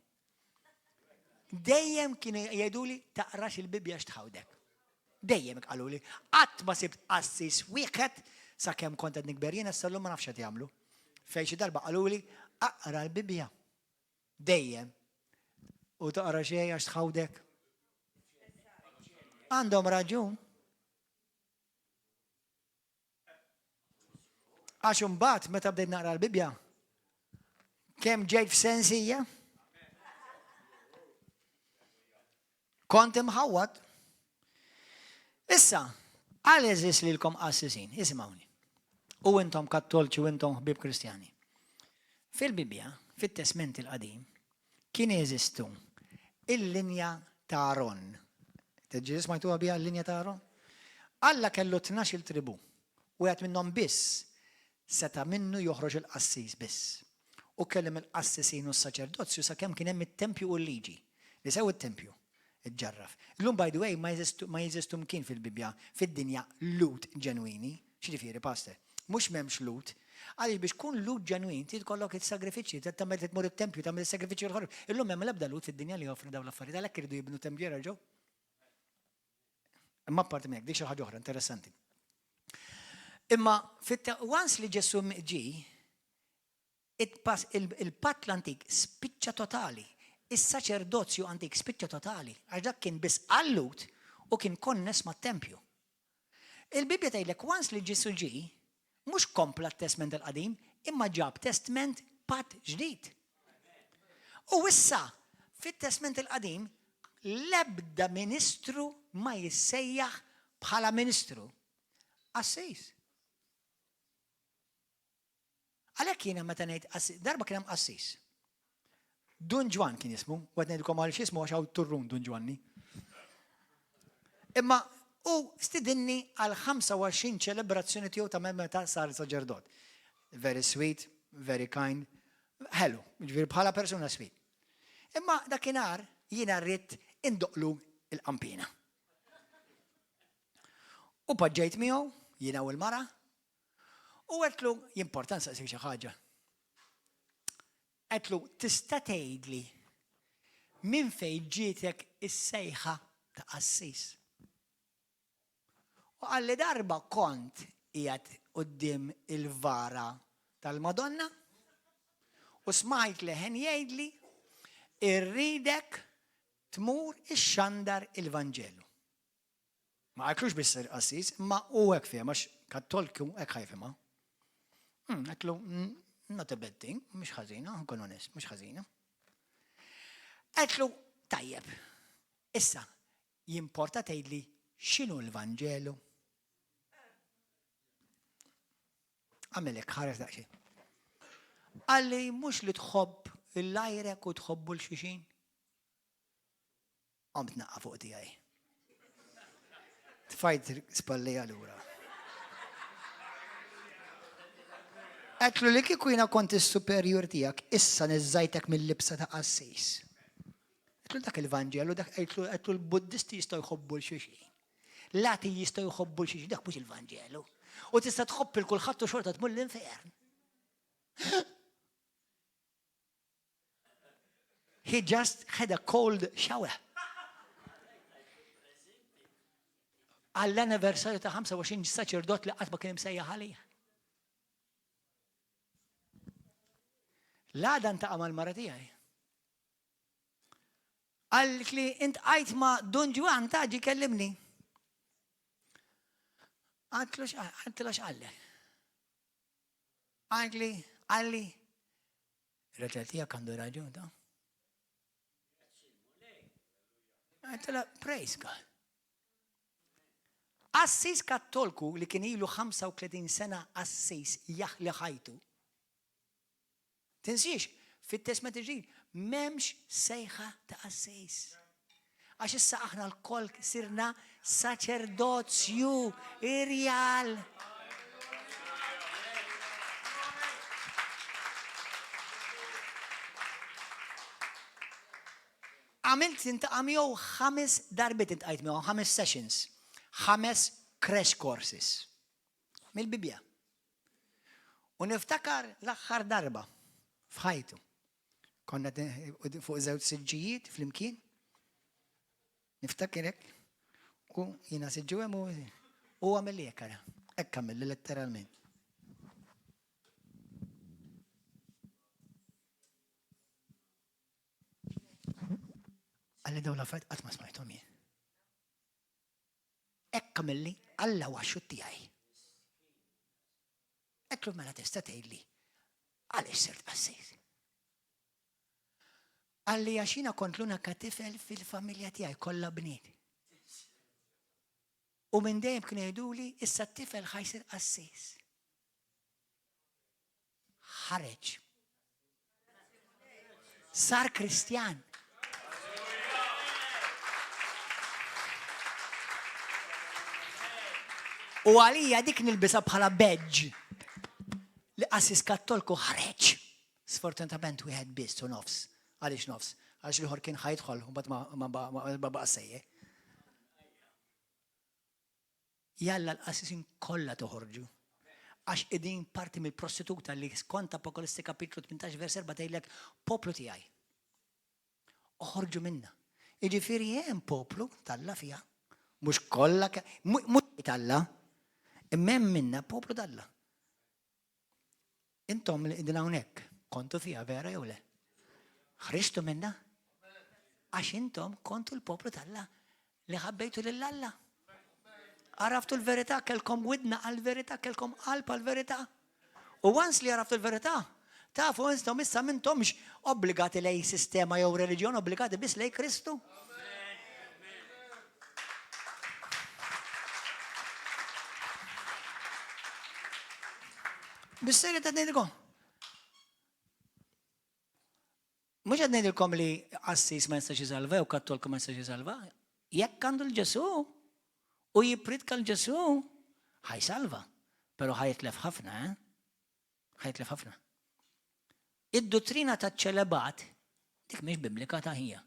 Dejjem kienu jgħiduli taqrax il-Bibbja x'tħawdek. Dejjem qaluli, qatt ma sibt qassis wieħed sakemm kont qed nikber jiena sal-lum ma nafx qed jagħmlu. Fejn xi darba qaluli aqra l-Bibbja. Dejjem. U taqra xejn għax tħawdek. Għandhom raġun. Għax imbagħad meta bdejt naqra l-Bibbja, kemm ġejt f'sensija? Kont imħawwad. Issa, għal eżis lilkom qassisin, isimgħuni. U intom kattolċi u intom ħbieb Kristjani. Fil-Bibbja, fit-Testment il-Qadim, kien jeżistu il-linja ta' Aron. Teġi smajtuha biha l-linja ta' Aron? Alla kellu 12 tribu. Wieħed minnhom biss seta' minnu joħroġ il-qassis biss. U kellem il-qassisin u s-saċerdozju sakemm kien hemm it-tempju u l-liġi. Li sew it-tempju ġġarraf. Illum by the way ma jeżistu mkien fil-Bibbja fid-dinja Lhud ġenwini. X'jiġifieri, Pastor? Mhux m'hemmx Lhud. Għaliex biex tkun Lhud ġenwin trid ikollok is-sagrifiċċji, trid tagħmel trid tmur it-tempju, tagħmel is-sagrifiċċji u l-ħorb. Illum m'hemm l-ebda Lhud fid-dinja li joffri dawn l-affarijiet, għalhekk iridu jibnu tempju jerġgħu. Imma apparti minn hekk, dik xi ħaġa oħra interessanti. Imma once li Ġesù ġi, il-patt l-antik spiċċa totali. Is-saċerdozju antik spiċċa totali, għax dak kien biss għal-Lhud u kien konness mat-tempju. Il-Bibbja tgħidlek once li Ġesù ġi, mhux kompla t-Testment il-Qadim, imma ġab testment patt ġdid. U issa, fit-Testment il-Qadim, l-ebda ministru ma jissejjaħ bħala ministru. Qassis. Għalhekk jiena meta ngħid qassis, darba kien hemm qassis. Dun Ġwann kien jismu, u qed ngħidilkom għal x'ismu għax hawn turrun Dun Ġwanni. Imma u stidinni għal 25 ċelebrazzjoni tiegħu ta' meta sar saġerdot. Very sweet, very kind, ħelu, ġifieri bħala persuna sweet. Imma dakinhar jiena rrid indoqlu il-qampina. U paġġejt miegħu, jiena u l-mara, U għedtlu, jimporta nsaqsik xi ħaġa. Għedtlu, tista' tgħidli minn fejn ġietek is-sejħa ta' qassis? U qalli darba kont qiegħed quddiem il-vara tal-Madonna u smajt leħen jgħidli irridek tmur ixxandar il-Vanġelu. Ma qaltlux biex issir qassis, imma hu hekk fehem għax Kattolku hekk ħa jifhimha. Hmm, għedtlu, not a bad thing, mhux ħażina, nkun onest, mhux ħażina. Għedtlu, tajjeb, issa, jimporta tgħidli x'inhu l-Vanġelu? Għamel hekk ħares daqsxejn. Qalli mhux li tħobb il-lajrek u tħobbu l-xuxin. Qomt naqqa fuq tiegħi. Tfajt spallija lura. Għedtlu li kieku jiena kont is-superjur tiegħek, issa niżżajtek mill-libsa ta' qassis. Għedtlu dak il-Vanġelu, dak għedtlu għedtlu l-Buddisti jistgħu jħobbu l-xulxin. L-ati jistgħu jħobbu l-xulxin, dak mhux il-Vanġelu. U tista' tħobb il kulħadd u xorta tmur l-infern. He just had a cold shower. Għall-anniversarju ta' 25 saċerdot li qatt ma kien imsejjaħ għalih. L-għada ntaqa' mal-mara tiegħi. Għallik li intqajt ma' Dun Ġwan ta' ġi kellimni. Għatlu x'għallek. Għalli, għalli, Ir-raġel tiegħek għandu raġun ta' Għedtla, praise God. Assis kattolku li kien ilu 35 sena assis jaħli ħajtu. Tinsiex, fit-Testment il-Ġdid m'hemmx sejħa ta' assis. Għax issa aħna lkoll sirna saċerdozju irjal. Għamilt intaqa' miegħu ħames darbiet intqajt miegħu ħames sessions, ħames crash courses. Mill-Bibbja. U niftakar l-aħħar darba f'ħajtu. Konna fuq żewġ siġġijiet flimkien. Niftakrek u jiena siġġu hemm u u għamilli hekk ara. Hekk għamilli letteralment. Għalli dawn l-affarijiet qatt ma smajthom jien. Hekk għamilli Alla huwa x-xhud tiegħi. Għedtlu mela tista' tgħidli għaliex sirt qassis. Qalli għax jiena kont l-unika tifel fil-familja tiegħi kollha bniet. U minn dejjem kienu jgħiduli issa t-tifel ħa jsir qassis. Ħareġ. Sar Kristjan. U għalija dik nilbisha bħala badge li qassis kattolku ħareġ. Sfortunatament wieħed biss u nofs. Għaliex nofs? Għaliex l-ieħor kien ħa jidħol u mbagħad ma baqa' sejjer. Jalla l-qassisin kollha toħorġu. Għax qegħdin parti mill-prostituta li skont Apokalissi kapitlu 18 vers 4 tgħidlek poplu tiegħi. Oħorġu minna. Jiġifieri hemm poplu t'Alla fiha. Mhux kollha, mhux t'Alla, imma hemm minna poplu t'Alla. Intom li qegħdin hawnhekk, kontu fiha vera jew le? Ħriġtu minnha? Għax intom kontu l-poplu t'Alla li ħabbejtu lil Alla. Għaraftu l-verità, kellkom widna għall-verità, kellkom qalb għall-verità. U once li għaraftu l-verità, tafu intom issa m'intomx obbligati lej sistema jew reliġjon, obbligati biss lej Kristu. Bis-serjetà ngħidilkom. Mhux qed ngħidilkom li qassis ma jistax isalva jew kattolku ma jistax isalva. Jekk għandu l-Ġesù u jippritka l-Ġesù, ħajsalva, però ħajitlef ħafna, eh? Ħajitlef ħafna. Id-duttrina taċ-ċelebat dik mhix biblika ta' ħija.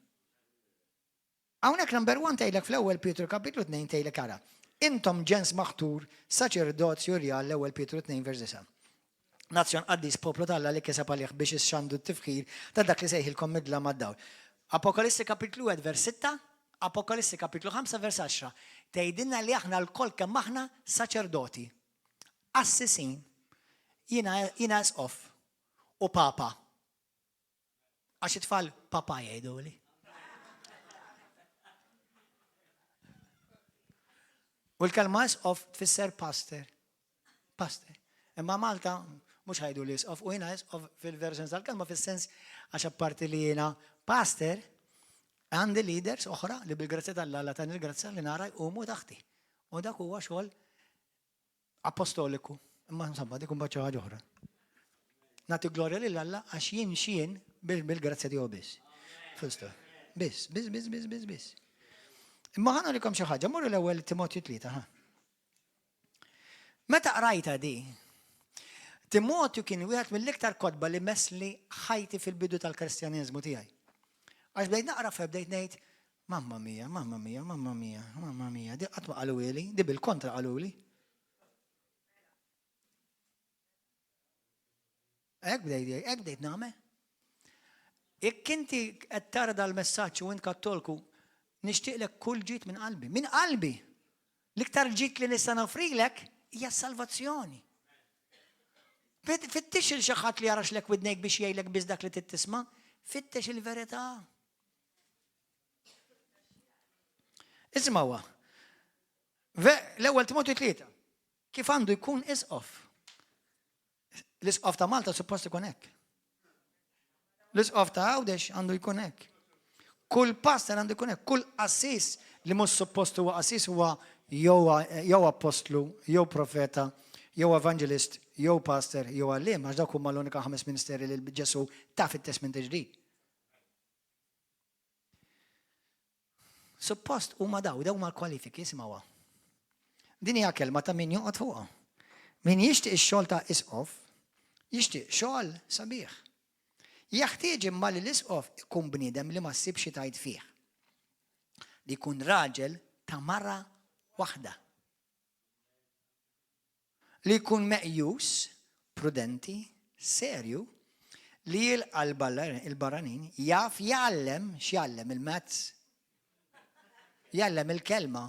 Hawnhekk number one tgħidlek fl-ewwel Pietru kapitlu 2 tgħidlek ara. Intom ġens maħtur, saċerdozju rjal l-ewwel Pietru 2 vers 9. Nazzjon qaddis poplu t'Alla li kiseb għalih biex ixxandu t-tifħir ta' dak li sejħilkom mid-dlam għad-dawl. Apokalissi kapitlu 1 vers 6, Apokalissi kapitlu 5 vers 10. Tgħidilna li aħna lkoll kemm aħna saċerdoti, qassisin, jiena jiena isqof u papa. Għax it-tfal papa jgħiduli. U l-kelma isqof tfisser pastor. Pastor. Imma Malta mhux ħajdu li isqof u jiena isqof fil-version tal-kelma fis-sens għax apparti li jiena pastor għandi leaders oħra li bil-grazzja tal-Alla tani l-grazzja li nara jqumu taħti. U dak huwa xogħol Apostoliku. Imma insomma, dik imbagħad xi ħaġa oħra. Nagħti glorja lil Alla għax jien x'jien bil-grazzja tiegħu biss. Full stop. Biss, biss, biss, biss, biss, biss. Imma ħa nurikom xi ħaġa, morru l-ewwel Timotju tlieta, ħa. Meta qrajta di, Timotju kien wieħed mill-iktar kotba li messli ħajti fil-bidu tal-Kristjaniżmu tiegħi. Għax bdejt naqra fe bdejt ngħid, Mamma mia, mamma mia, mamma mia, mamma mia, di qatt ma qaluli, di bil-kontra qaluli. Hekk bdejt, hekk bdejt nagħmel. Jekk inti qed tara dal-messaġġ u int kattolku, nixtieqlek kull ġid minn qalbi. Minn qalbi! L-iktar ġid li nista' noffrilek hija s-salvazzjoni. Fittex il xi ħadd li jaraxlek widnejk biex jgħidlek biss dak li trid tisma', fittex il-verità. Ismawha. L-ewwel Timotju tlieta. Kif għandu jkun isqof? L-isqof ta' Malta suppost ikun hekk. L-isqof ta' Għawdex għandu jkun hekk. Kull pastor għandu jkun hekk, kull qassis li mhux suppost huwa qassis huwa jew appostlu, jew profeta, jew evangelist, jew pastor, jew għalliem, għax dawk huma l-unika ħames ministeri li Ġesù ta fit-Testment il-Ġdid. Suppost huma daw, daw huma l-kwalifiki, isimgħuha. Din hija kelma ta' min joqgħod fuqha. Min jixtieq ix-xogħol ta' isqof, jixtieq xogħol sabiħ. Jeħtieġ imma li l-isqof ikun bniedem li ma ssibx xi tgħid fih. Li jkun raġel ta' mara waħda. Li jkun meqjus prudenti, serju, li jilqa' l-barranin, jaf jgħallem, x'jgħallem il-maths? Jgħallem il-kelma.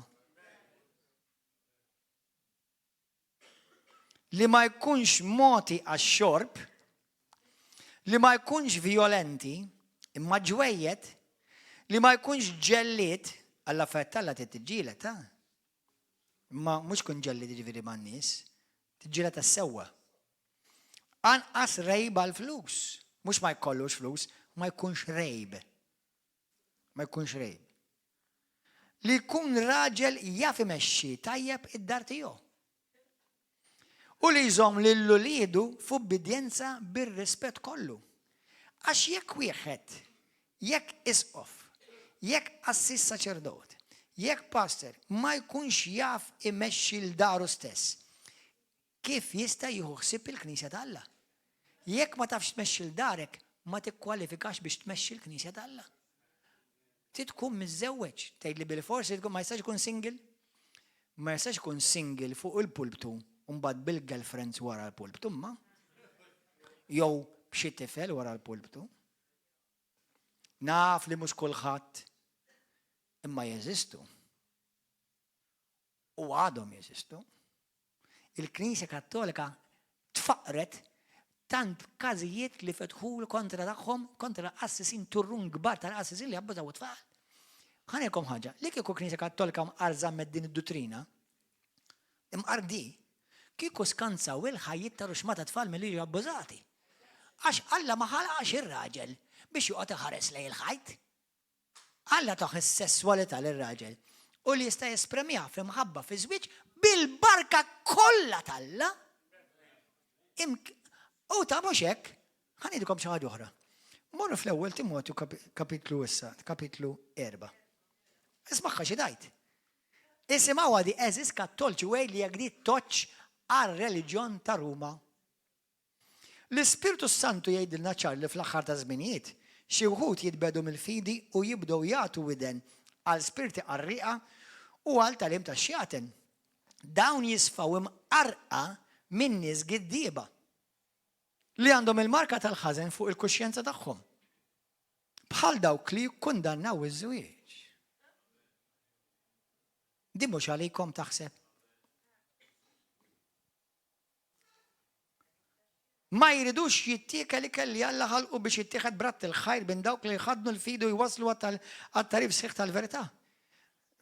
Li ma jkunx mogħti għax-xorb, li ma jkunx vjolenti, imma ġwejjed, li ma jkunx ġellied, għall-affarijiet t'Alla trid tiġġieled, ha? Imma mhux kun ġellied jiġifieri man-nies, tiġġieled għas-sewwa. Anqas rejb għall-flus, mhux ma jkollux flus, ma jkunx rejb. Ma jkunx rejb. Li jkun raġel jaf imexxi tajjeb id-dar tiegħu. U li jżomm lil uliedu f'ubbidjenza bir-rispett kollu. Għax jekk wieħed, jekk isqof, jekk qassis saċerdot, jekk pastor ma jkunx jaf imexxi 'l daru stess, kif jista' jieħu ħsieb il-Knisja ta' Alla? Jekk ma tafx tmexxi 'l darek, ma tikkwalifikax biex tmexxi l-Knisja ta' Alla. Trid tkun miżżewweġ. Tgħidli bilfors trid tkun ma jistax ikun single? Ma jistax ikun single fuq il-pulptu u mbagħad bil-girlfriends wara l-pulptu imma. Jew b'xi tifel wara l-pulptu. Naf li mhux kulħadd imma jeżistu. U għadhom jeżistu. Il-Knisja Kattolika tfaqqret tant każijiet li fetħu kontra tagħhom, kontra qassisin turrun kbar tal-qassisin li abbużaw it-tfal. Ħa ngħidilkom ħaġa, li kieku Knisja Kattolika mqar żammet din id-duttrina, imqar di, kieku skansaw il-ħajjiet ta' ruxmata tfal milli jiġu abbużati. Għax Alla ma ħalaqx ir-raġel biex joqgħod iħares lejn il-ħajt. Alla tah is-sesswalità lir-raġel u li jista' jespremiha fi mħabba fi żwieġ bil-barka kollha t'Alla. U ta' mhux hekk, ħa ngħidilkom xi ħaġa oħra. Morru fl-ewwel Timotju kapitlu issa, kapitlu 4. Ismagħha xi tgħid. Isimgħuha di għeżież Kattolċi u li jekk di toċ għar-reliġjon ta' Ruma. L-Ispirtu s-Santu jgħidilna ċar li fl-aħħar taż-żminijiet, xi wħud jitbiegħdu mill-fidi u jibdew jagħtu widen għal spirti qarrieqa u għal tagħlim tax-xjaten. Dawn jisfaw imqarrqa minn nies giddieba, li għandhom il-marka tal-ħażen fuq il-kuxjenza tagħhom, bħal dawk li jikkundannaw iż-żwieġ. Din mhux għalikom taħseb? Ma jridux jittiekel ikel li Alla ħalqu biex jittieħed b'radd il-ħajr minn dawk li jħaddnu l-fidi u jwasslu għat-tagħrif sħiħ tal-verità.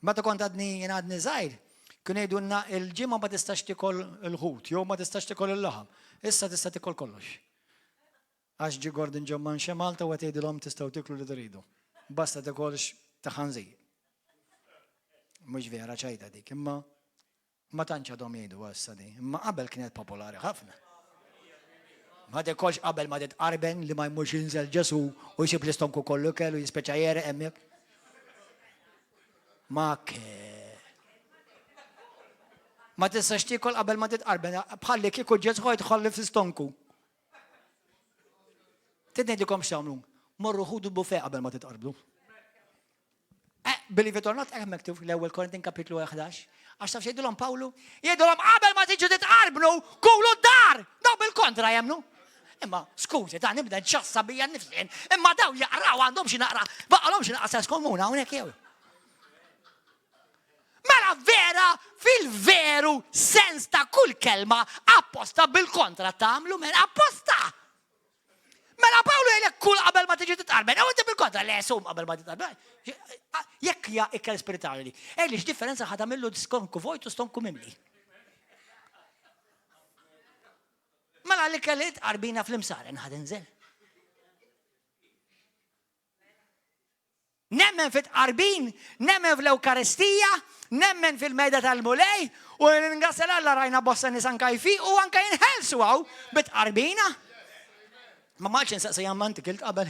Meta kont għadni jien għadni żgħir, kienu jgħidulna il-ġimgħa ma tistax tikol il-ħut jew ma tistax tikol il-laħam. Issa tista' tikol kollox. Għax ġie Gordon John Manche Malta u qed jgħidilhom tistgħu tiklu li tridu. Basta tikolx ta' ħanżir. Mhux vera ċajta dik, imma Ma tantx għadhom jgħiduha issa din, imma qabel kienet popolari ħafna. Ma tikolx qabel ma titqarben li ma jmurx jinżel Ġesu u jsib l-istonku kollu ikel u jispeċa jereq hemmhekk. Ma ke. Ma tistax tiekol qabel ma titqarben, bħalli kieku Ġesu jidħol fl-istonku. Trid ngħidilkom x'tagħmlu. Morru ħudu buffet qabel ma titqarblu. Eh, believe it or not, hekk miktub l-ewwel Korintin kapitlu 11. Għax taf xejdulhom Pawlu? Jgħidulhom qabel ma tiġu titqarbnu, kulu d-dar! Daw bil-kontra jemnu. Imma skużi, ta' nibda nċassa bija nnifsi, imma daw jaqraw għandhom xi naqra, baqalhom xi naqra sens komuna hawnhekk jew. Mela vera fil-veru sens ta' kull kelma apposta bil-kontra tagħmlu mela apposta. Mela Pawlu jgħidlek kull qabel ma tiġi titqarben, u inti bil-kontra le sum qabel ma titqarben. Jekk hija ikel spiritali, ejli x'differenza ħa tagħmillu stonku vojt u stonku mimli. Mela l-ikel tqarbina fl-imsaren ħad inżel. Nemmen fit-tqarbin, nemmen fl-Ewkaristija, nemmen fil-mejda tal-Mulej, u nringrazzja 'l Alla rajna bosta nies anka jfiqu u anka jinħelsu hawn bit-tqarbina. Ma ma insaqsi jamma inti kilt qabel.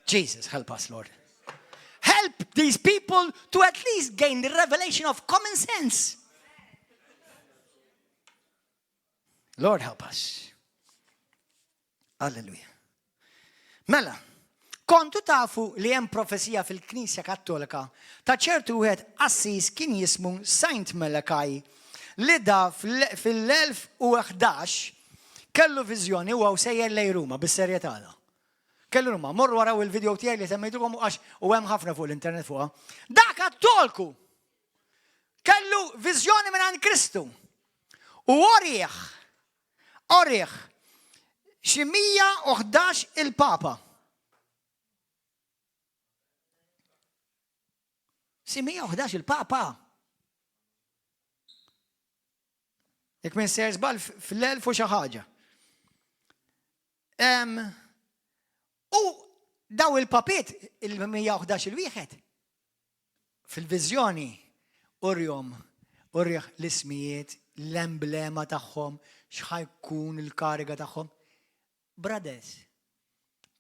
Jesus, help us, Lord. Help these people to at least gain the revelation of common sense. Lord help us. Alleluja. Mela, kontu tafu li hemm profezija fil-Knisja Kattolika ta' ċertu wieħed qassis kien jismu Saint Malachi. Li da fil-1011 kellu viżjoni huwa u sejjer lejn Ruma bis-serjetà da. Kellu Ruma, morru waraw il-video tiegħi li semmejtulkom għax u hemm ħafna fuq l-internet fuqha. Da kattolku! Kellu viżjoni minn għand Kristu. U orieħ, orieħ, xi 111 il-Papa. Xi 111 il-Papa. Jekk minn ser żball fl-1000 u xi ħaġa. U daw il-papiet il-111 il-wieħed fil-viżjoni urjom urjah l-ismijiet, l-emblema tagħhom, x'ħajkun il-kariga tagħhom. Brothers,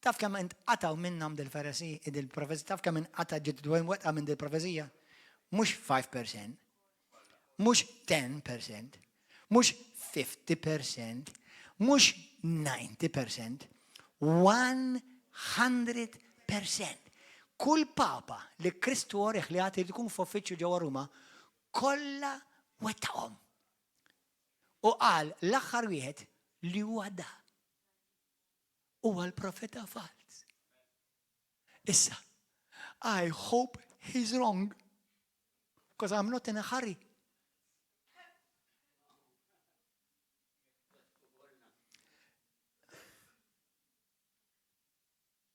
taf kemm intqatgħu minnhom dil-feresi, dil-profezija, taf kemm inqata' ġiet mwettqa minn dil-profezija? Mhux 5%, mhux 10%, mhux 50%, mhux 90%, 100%. Kull papa li Kristu orih li għad irid ikun f'uffiċċju ġewwa Ruma, kollha wettaqhom. U qal l-aħħar wieħed li huwa da. Huwa l-profeta falz. Issa, I hope he's wrong. Because I'm not in a hurry.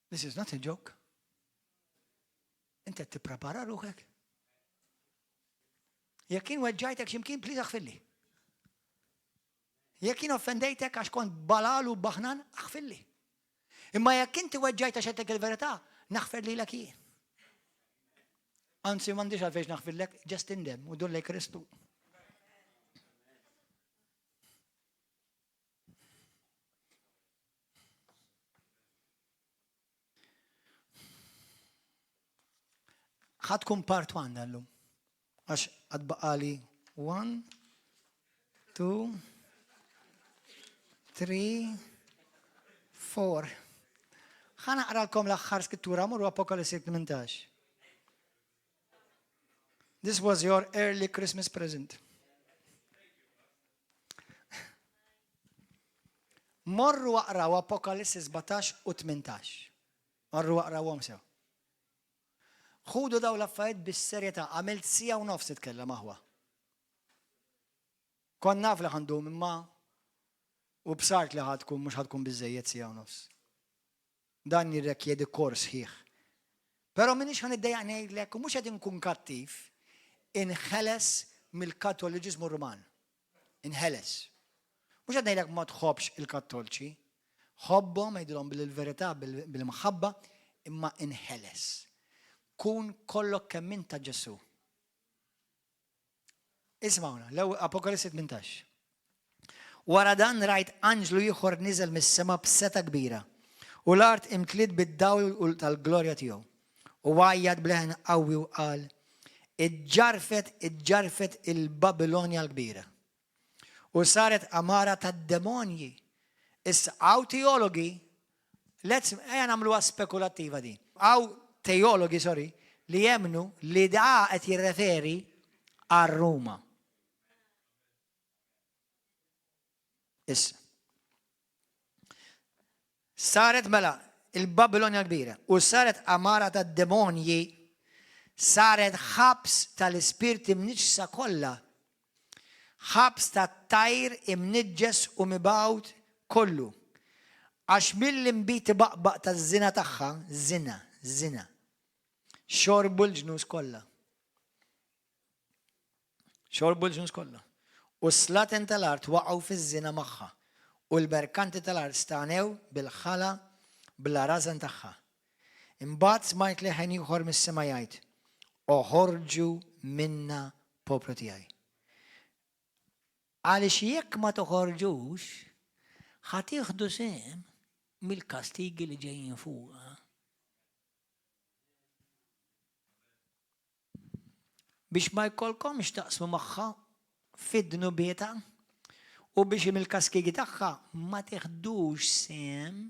This is not a joke. Inti qed tipprepara ruħek. Jekk jien weġġajtek x'imkien, please aħfilli. Jekk jien offendejtek għax kont balal u baħnan, aħfilli. Imma jekk inti weġġajt għax għedtek il-verità, naħfer lilek jien. Anzi, m'għandix għalfejn naħfillek, ġest indem u dun lej Kristu. Ħa tkun part one dallum. Għax għad baqali one, two, three, four. Ħa naqralkom l-aħħar skrittura morru Apokalissi 18. This was your early Christmas present. Morru aqraw Apokalissi 17 u 18. Morru aqrawhom sew. Ħudu daw l-affarijiet bis-serjetà, għamilt siegħa u nofs nitkellem aħwa. Kont naf li ħandum imma u bsart li ħadkun mhux ħadkun biżejjed siegħa u nofs. Dan jirrekjedi kors sħiħ. Però m'iniex ħa niddejjaq ngħidlek u mhux qed inkun kattiv, inħeles mill-Kattoliċiżmu Ruman. Inħeles. Mhux qed ngħidlek ma tħobbx il-Kattolċi. Ħobbhom, għidilhom bil-verità, bil-imħabba, imma inħeles. Kun kollok kemm int ta' Ġesù. Ismawna, l-ewwel Apokalissi 18. Wara dan rajt anġlu ieħor niżel mis-sema b'seta' kbira, u l-art imtliet bid-dawl tal-glorja tiegħu. U għajjat b'leħen qawwi u qal, Iġġarfet, iġġarfet il-Babilonja l-kbira. U saret għamara tad-demonji. Issa, hawn teologi, let's, ejja nagħmluha spekulattiva din. Hawn teologi, sorry, li jemmnu li da qed jirreferi għal Ruma. Issa. Saret mela il-Babilonja kbira u saret għamara ta' demonji, saret ħabs tal-ispirti mniġġsa kollha, ħabs tat-tajr imniġġes u mibgħud kollu. Għax mill-inbid ibaqbaq taż-żina tagħha, żina, żina, xorbu l-ġnus kollha. Xorbu l-ġnus kollha. U s-slaten tal-art waqgħu fiż-żina magħha, u l-merkanti tal-art stagħnew bil-ħala bla rażan tagħha. Imbagħad smajt leħen ieħor mis-sema jgħid, Oħorġu minnha poplu tiegħi. Għaliex jekk ma toħorġux, ħa tieħdu sehem mill-kastigi li ġejjin fuqha. Biex ma jkollkomx taqsmu magħha fi dnubietha u biex mill-kastigi tagħha ma tiħdux sehem.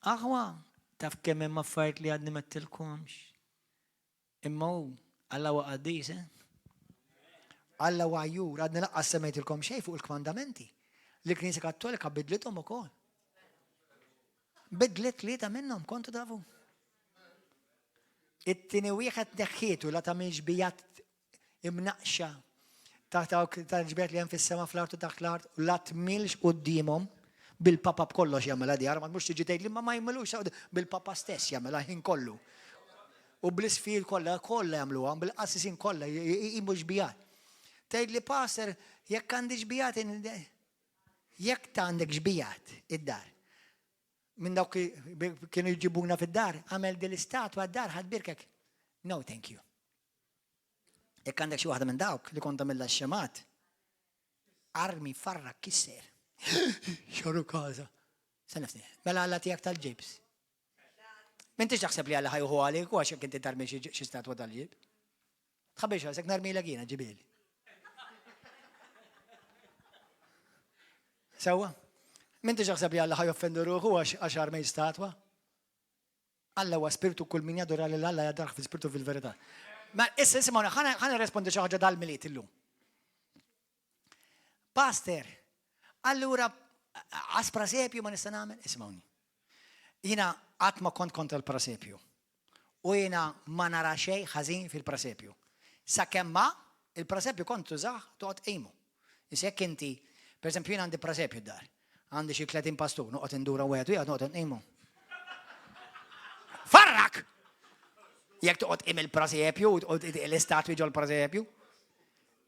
Aħwa, taf kemm hemm affarijiet li għadni m'għedtilkomx. Imma hu, Alla huwa qaddis, eh? Alla huwa għajjur, għadni laqqas semmejtilkom xejn fuq il-kmandamenti. Li l-Knisja Kattolika bidlithom ukoll. Bidlet tlieta minnhom, kontu tafu. It-tieni wieħed neħħietu la tagħmilx bijat imnaqxa taħt dawk tal-ġbert li hemm fis-sema fl-art u taħt l-art u la tmilx quddiemhom bil-papa b'kollox jagħmilha di, ma mhux tiġi tgħid li ma ma jagħmilux bil-papa stess jagħmilha ħin kollu. U bl-isfir kollha kollha jagħmluha, bil-qassisin kollha jqimu xbijat. Tgħid li pastor jekk għandi xbijat jekk ta' għandek xbijat id-dar. Minn dawk kienu jġibuna fid-dar, għamel din l-istatwa d-dar ħadd birkek. No, thank you. Jekk għandek xi waħda minn dawk li kont tagħmilha x-xemat, armi farra kisser. Xorru kaza. Se nifni. Mela Alla tiegħek tal-ġibs. M'intix taħseb li Alla ħajħu għalik u għax jekk inti tarmi xi statwa tal-ġib. Tħabbix għasek narmilek jiena ġibil. Sewwa? M'intix taħseb li Alla ħajoffendu ruħu għax armej statwa? Alla huwa spirtu kull min jadura lil Alla jadrah fil-spirtu fil-verità. Ma issa isimgħu ħa nirrespondi xi ħaġa dal-miliet illum. Pastor, allura għas prasepju ma nista' nagħmel? Isimgħuni. Jiena qatt ma kont kontra l-prasepju. U jiena ma nara xejn ħażin fil-prasepju. Sakemm ma il-prasepju kont tużah toqgħod qimu. Issa jekk inti, per eżempju jien għandi prasepju d-dar. Għandi xi 30 pastur, noqgħod indura wieħed wieħed noqgħod nqimu. Farrak! Jekk toqgħod qim il-prasepju, l-istatwi ġol prasepju.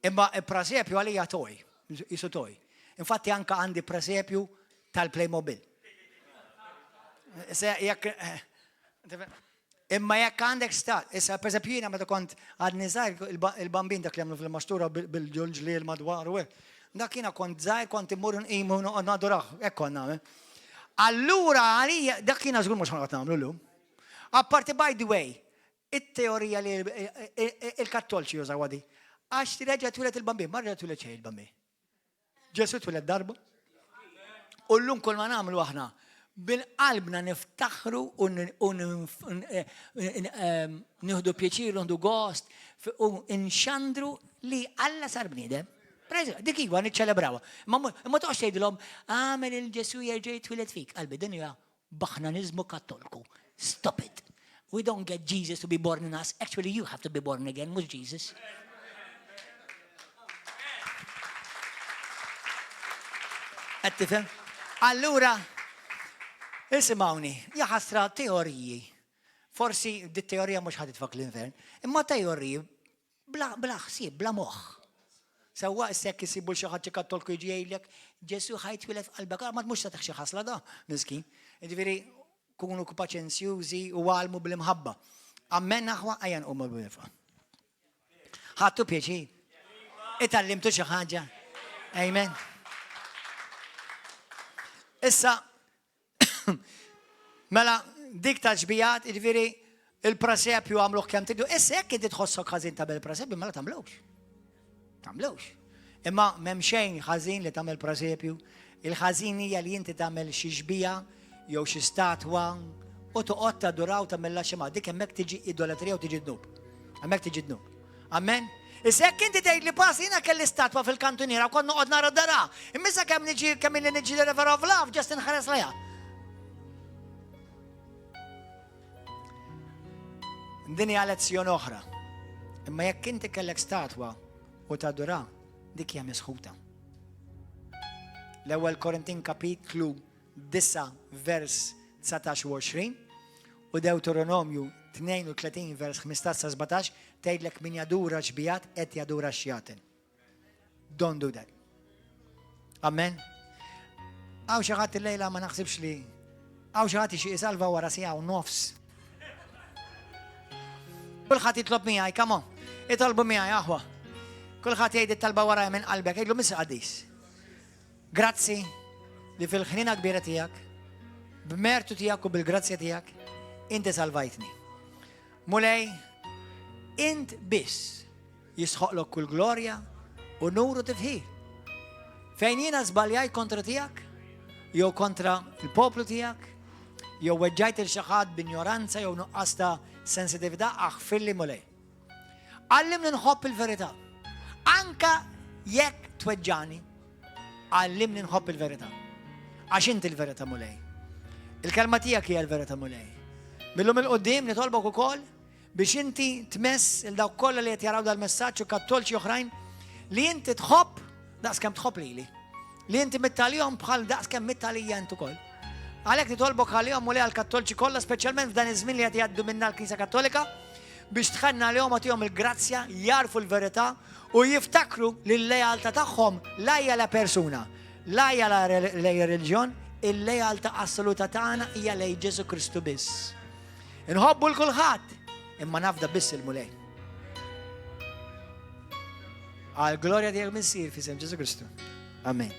Imma il-prasepju għalija toj, jisu toj. Infatti anka għandi prasepju tal-Playmobil. Se jekk eh, Imma jekk għandek stat, issa per eżempju jiena meta kont għadni żgħir il-bambin dak li għamlu fil-mastura bil-ġulġliel madwar u hekk. Dak jiena kont żgħir kont immur nqimu noqgħod nadurah, hekk kont nagħmel. Allura għalija dak jiena żgur mhux ħanoqgħod nagħmlu llum. Apparti by the way, it-teorija li il-Kattolċi jużawha di. Għax reġa' twieled il-bambin, ma reġa' twieled xejn il-bambin. Ġesù twieled darba. U llum kull ma nagħmlu aħna bil-qalbna niftaħru u nieħdu pjaċir u gost u nxandru li Alla sar bniedem. Dik iwa niċċelebrawha. Ma toqgħodx tgħidilhom għamel il-Ġesù jerġa' jitwieled fik. Qalbi din hija baħnaniżmu kattolku. Stop it. We don't get Jesus to be born in us. Actually, you have to be born again, mhux Jesus. Qed tifhem? Allura, isimgħuni, jaħasra teoriji. Forsi dit teorija mhux ħad titfak l-infern, imma teoriji bla, bla ħsieb, bla moħħ. Sewwa issa jekk isibu xi ħadd xi kattolku jiġi jgħidlek Ġesù ħa jitwieled f'qalbek, ah, ma mhux se xi ħasla da, miskin. Jiġifieri kunu paċenzjużi u għalmu bl-imħabba. Ammen aħwa ejja nqumu bil-wieqfa. Ħadtu pjaċir? Itallimtu xi ħaġa? Amen. Issa, Mela, dik ta' ġbijat, jiġifieri il-presepju għamluh kemm tridu. Issa jekk inti tħossok ħażin tagħmel presepju, mela tagħmlux. Tagħmlux. Imma m'hemm xejn ħażin li tagħmel presepju. Il-ħażin hija li inti tagħmel xi xbija jew xi statwa u toqgħod taduraw tagħmilha xi ma. Dik hemmhekk tiġi idolatrija u tiġi dnub. Hemmhekk tiġi dnub. Amen. Issa jekk inti tgħid li pas jiena kelli statwa fil-kantuniera u kont noqgħod nara dara. Imma issa kemm niġi kemm ili niġi River of Love ġest inħares lejha. Din hija lezzjoni oħra. Imma jekk inti kellek statwa u tadura, dik hija misħuta. L-ewwel Korintin kapitlu 9 vers 19 u 20 u Dewteronomju 32 vers 15 sa 17 tgħidlek min jadura xbijat qed jadura xjaten. Don't do that. Amen. Għaw xi ħadd illejla ma naħsibx li għaw xi ħadd ixi isalva wara siegħa u nofs. Kulħadd jitlob miegħi, come on. Itolbu miegħi aħwa. Kulħadd jgħid it-talba wara minn qalbek, jgħidlu miss qadis. Grazzi li fil-ħnina kbira tiegħek, b'mertu tiegħek u bil-grazzja tiegħek, inti salvajtni. Mulej, int biss jisħoqlok kull glorja u nuru tifħir. Fejn jiena żbaljajt kontra tiegħek, jew kontra il-poplu tiegħek, jew weġġajt il xi ħadd b'injoranza jew nuqqas ta' sensitività, aħfirli Mulej. Għallimni nħobb il-verità. Anka jekk tweġġani, għallimni nħobb il-verità. Għax inti l-verità Mulej. Il-kelma tiegħek hija l-verità Mulej. Millum il-qudiem nitolbok ukoll biex inti tmess il dawk kollha li qed jaraw dal-messaġġ u kattolċi oħrajn li inti tħobb daqs kemm tħobb lili. Li inti mitt għalihom bħal daqs kemm mitt għalija int ukoll. Għalhekk nitolbok għalihom u li għall-Kattolċi kollha, speċjalment f'dan iż-żmien li qed jgħaddu minna l-Knisja Kattolika, biex tħenn għalihom agħtihom il-grazzja jagħrfu l-verità u jiftakru li l-lealtà tagħhom la hija la persuna, la hija la lejn reliġjon, il-lealtà assoluta tagħna hija lejn Ġesù Kristu biss. Inħobbu 'l kulħadd, imma nafda biss il-Mulej. Għal glorja tiegħek missier f'isem Ġesù Kristu. Amen.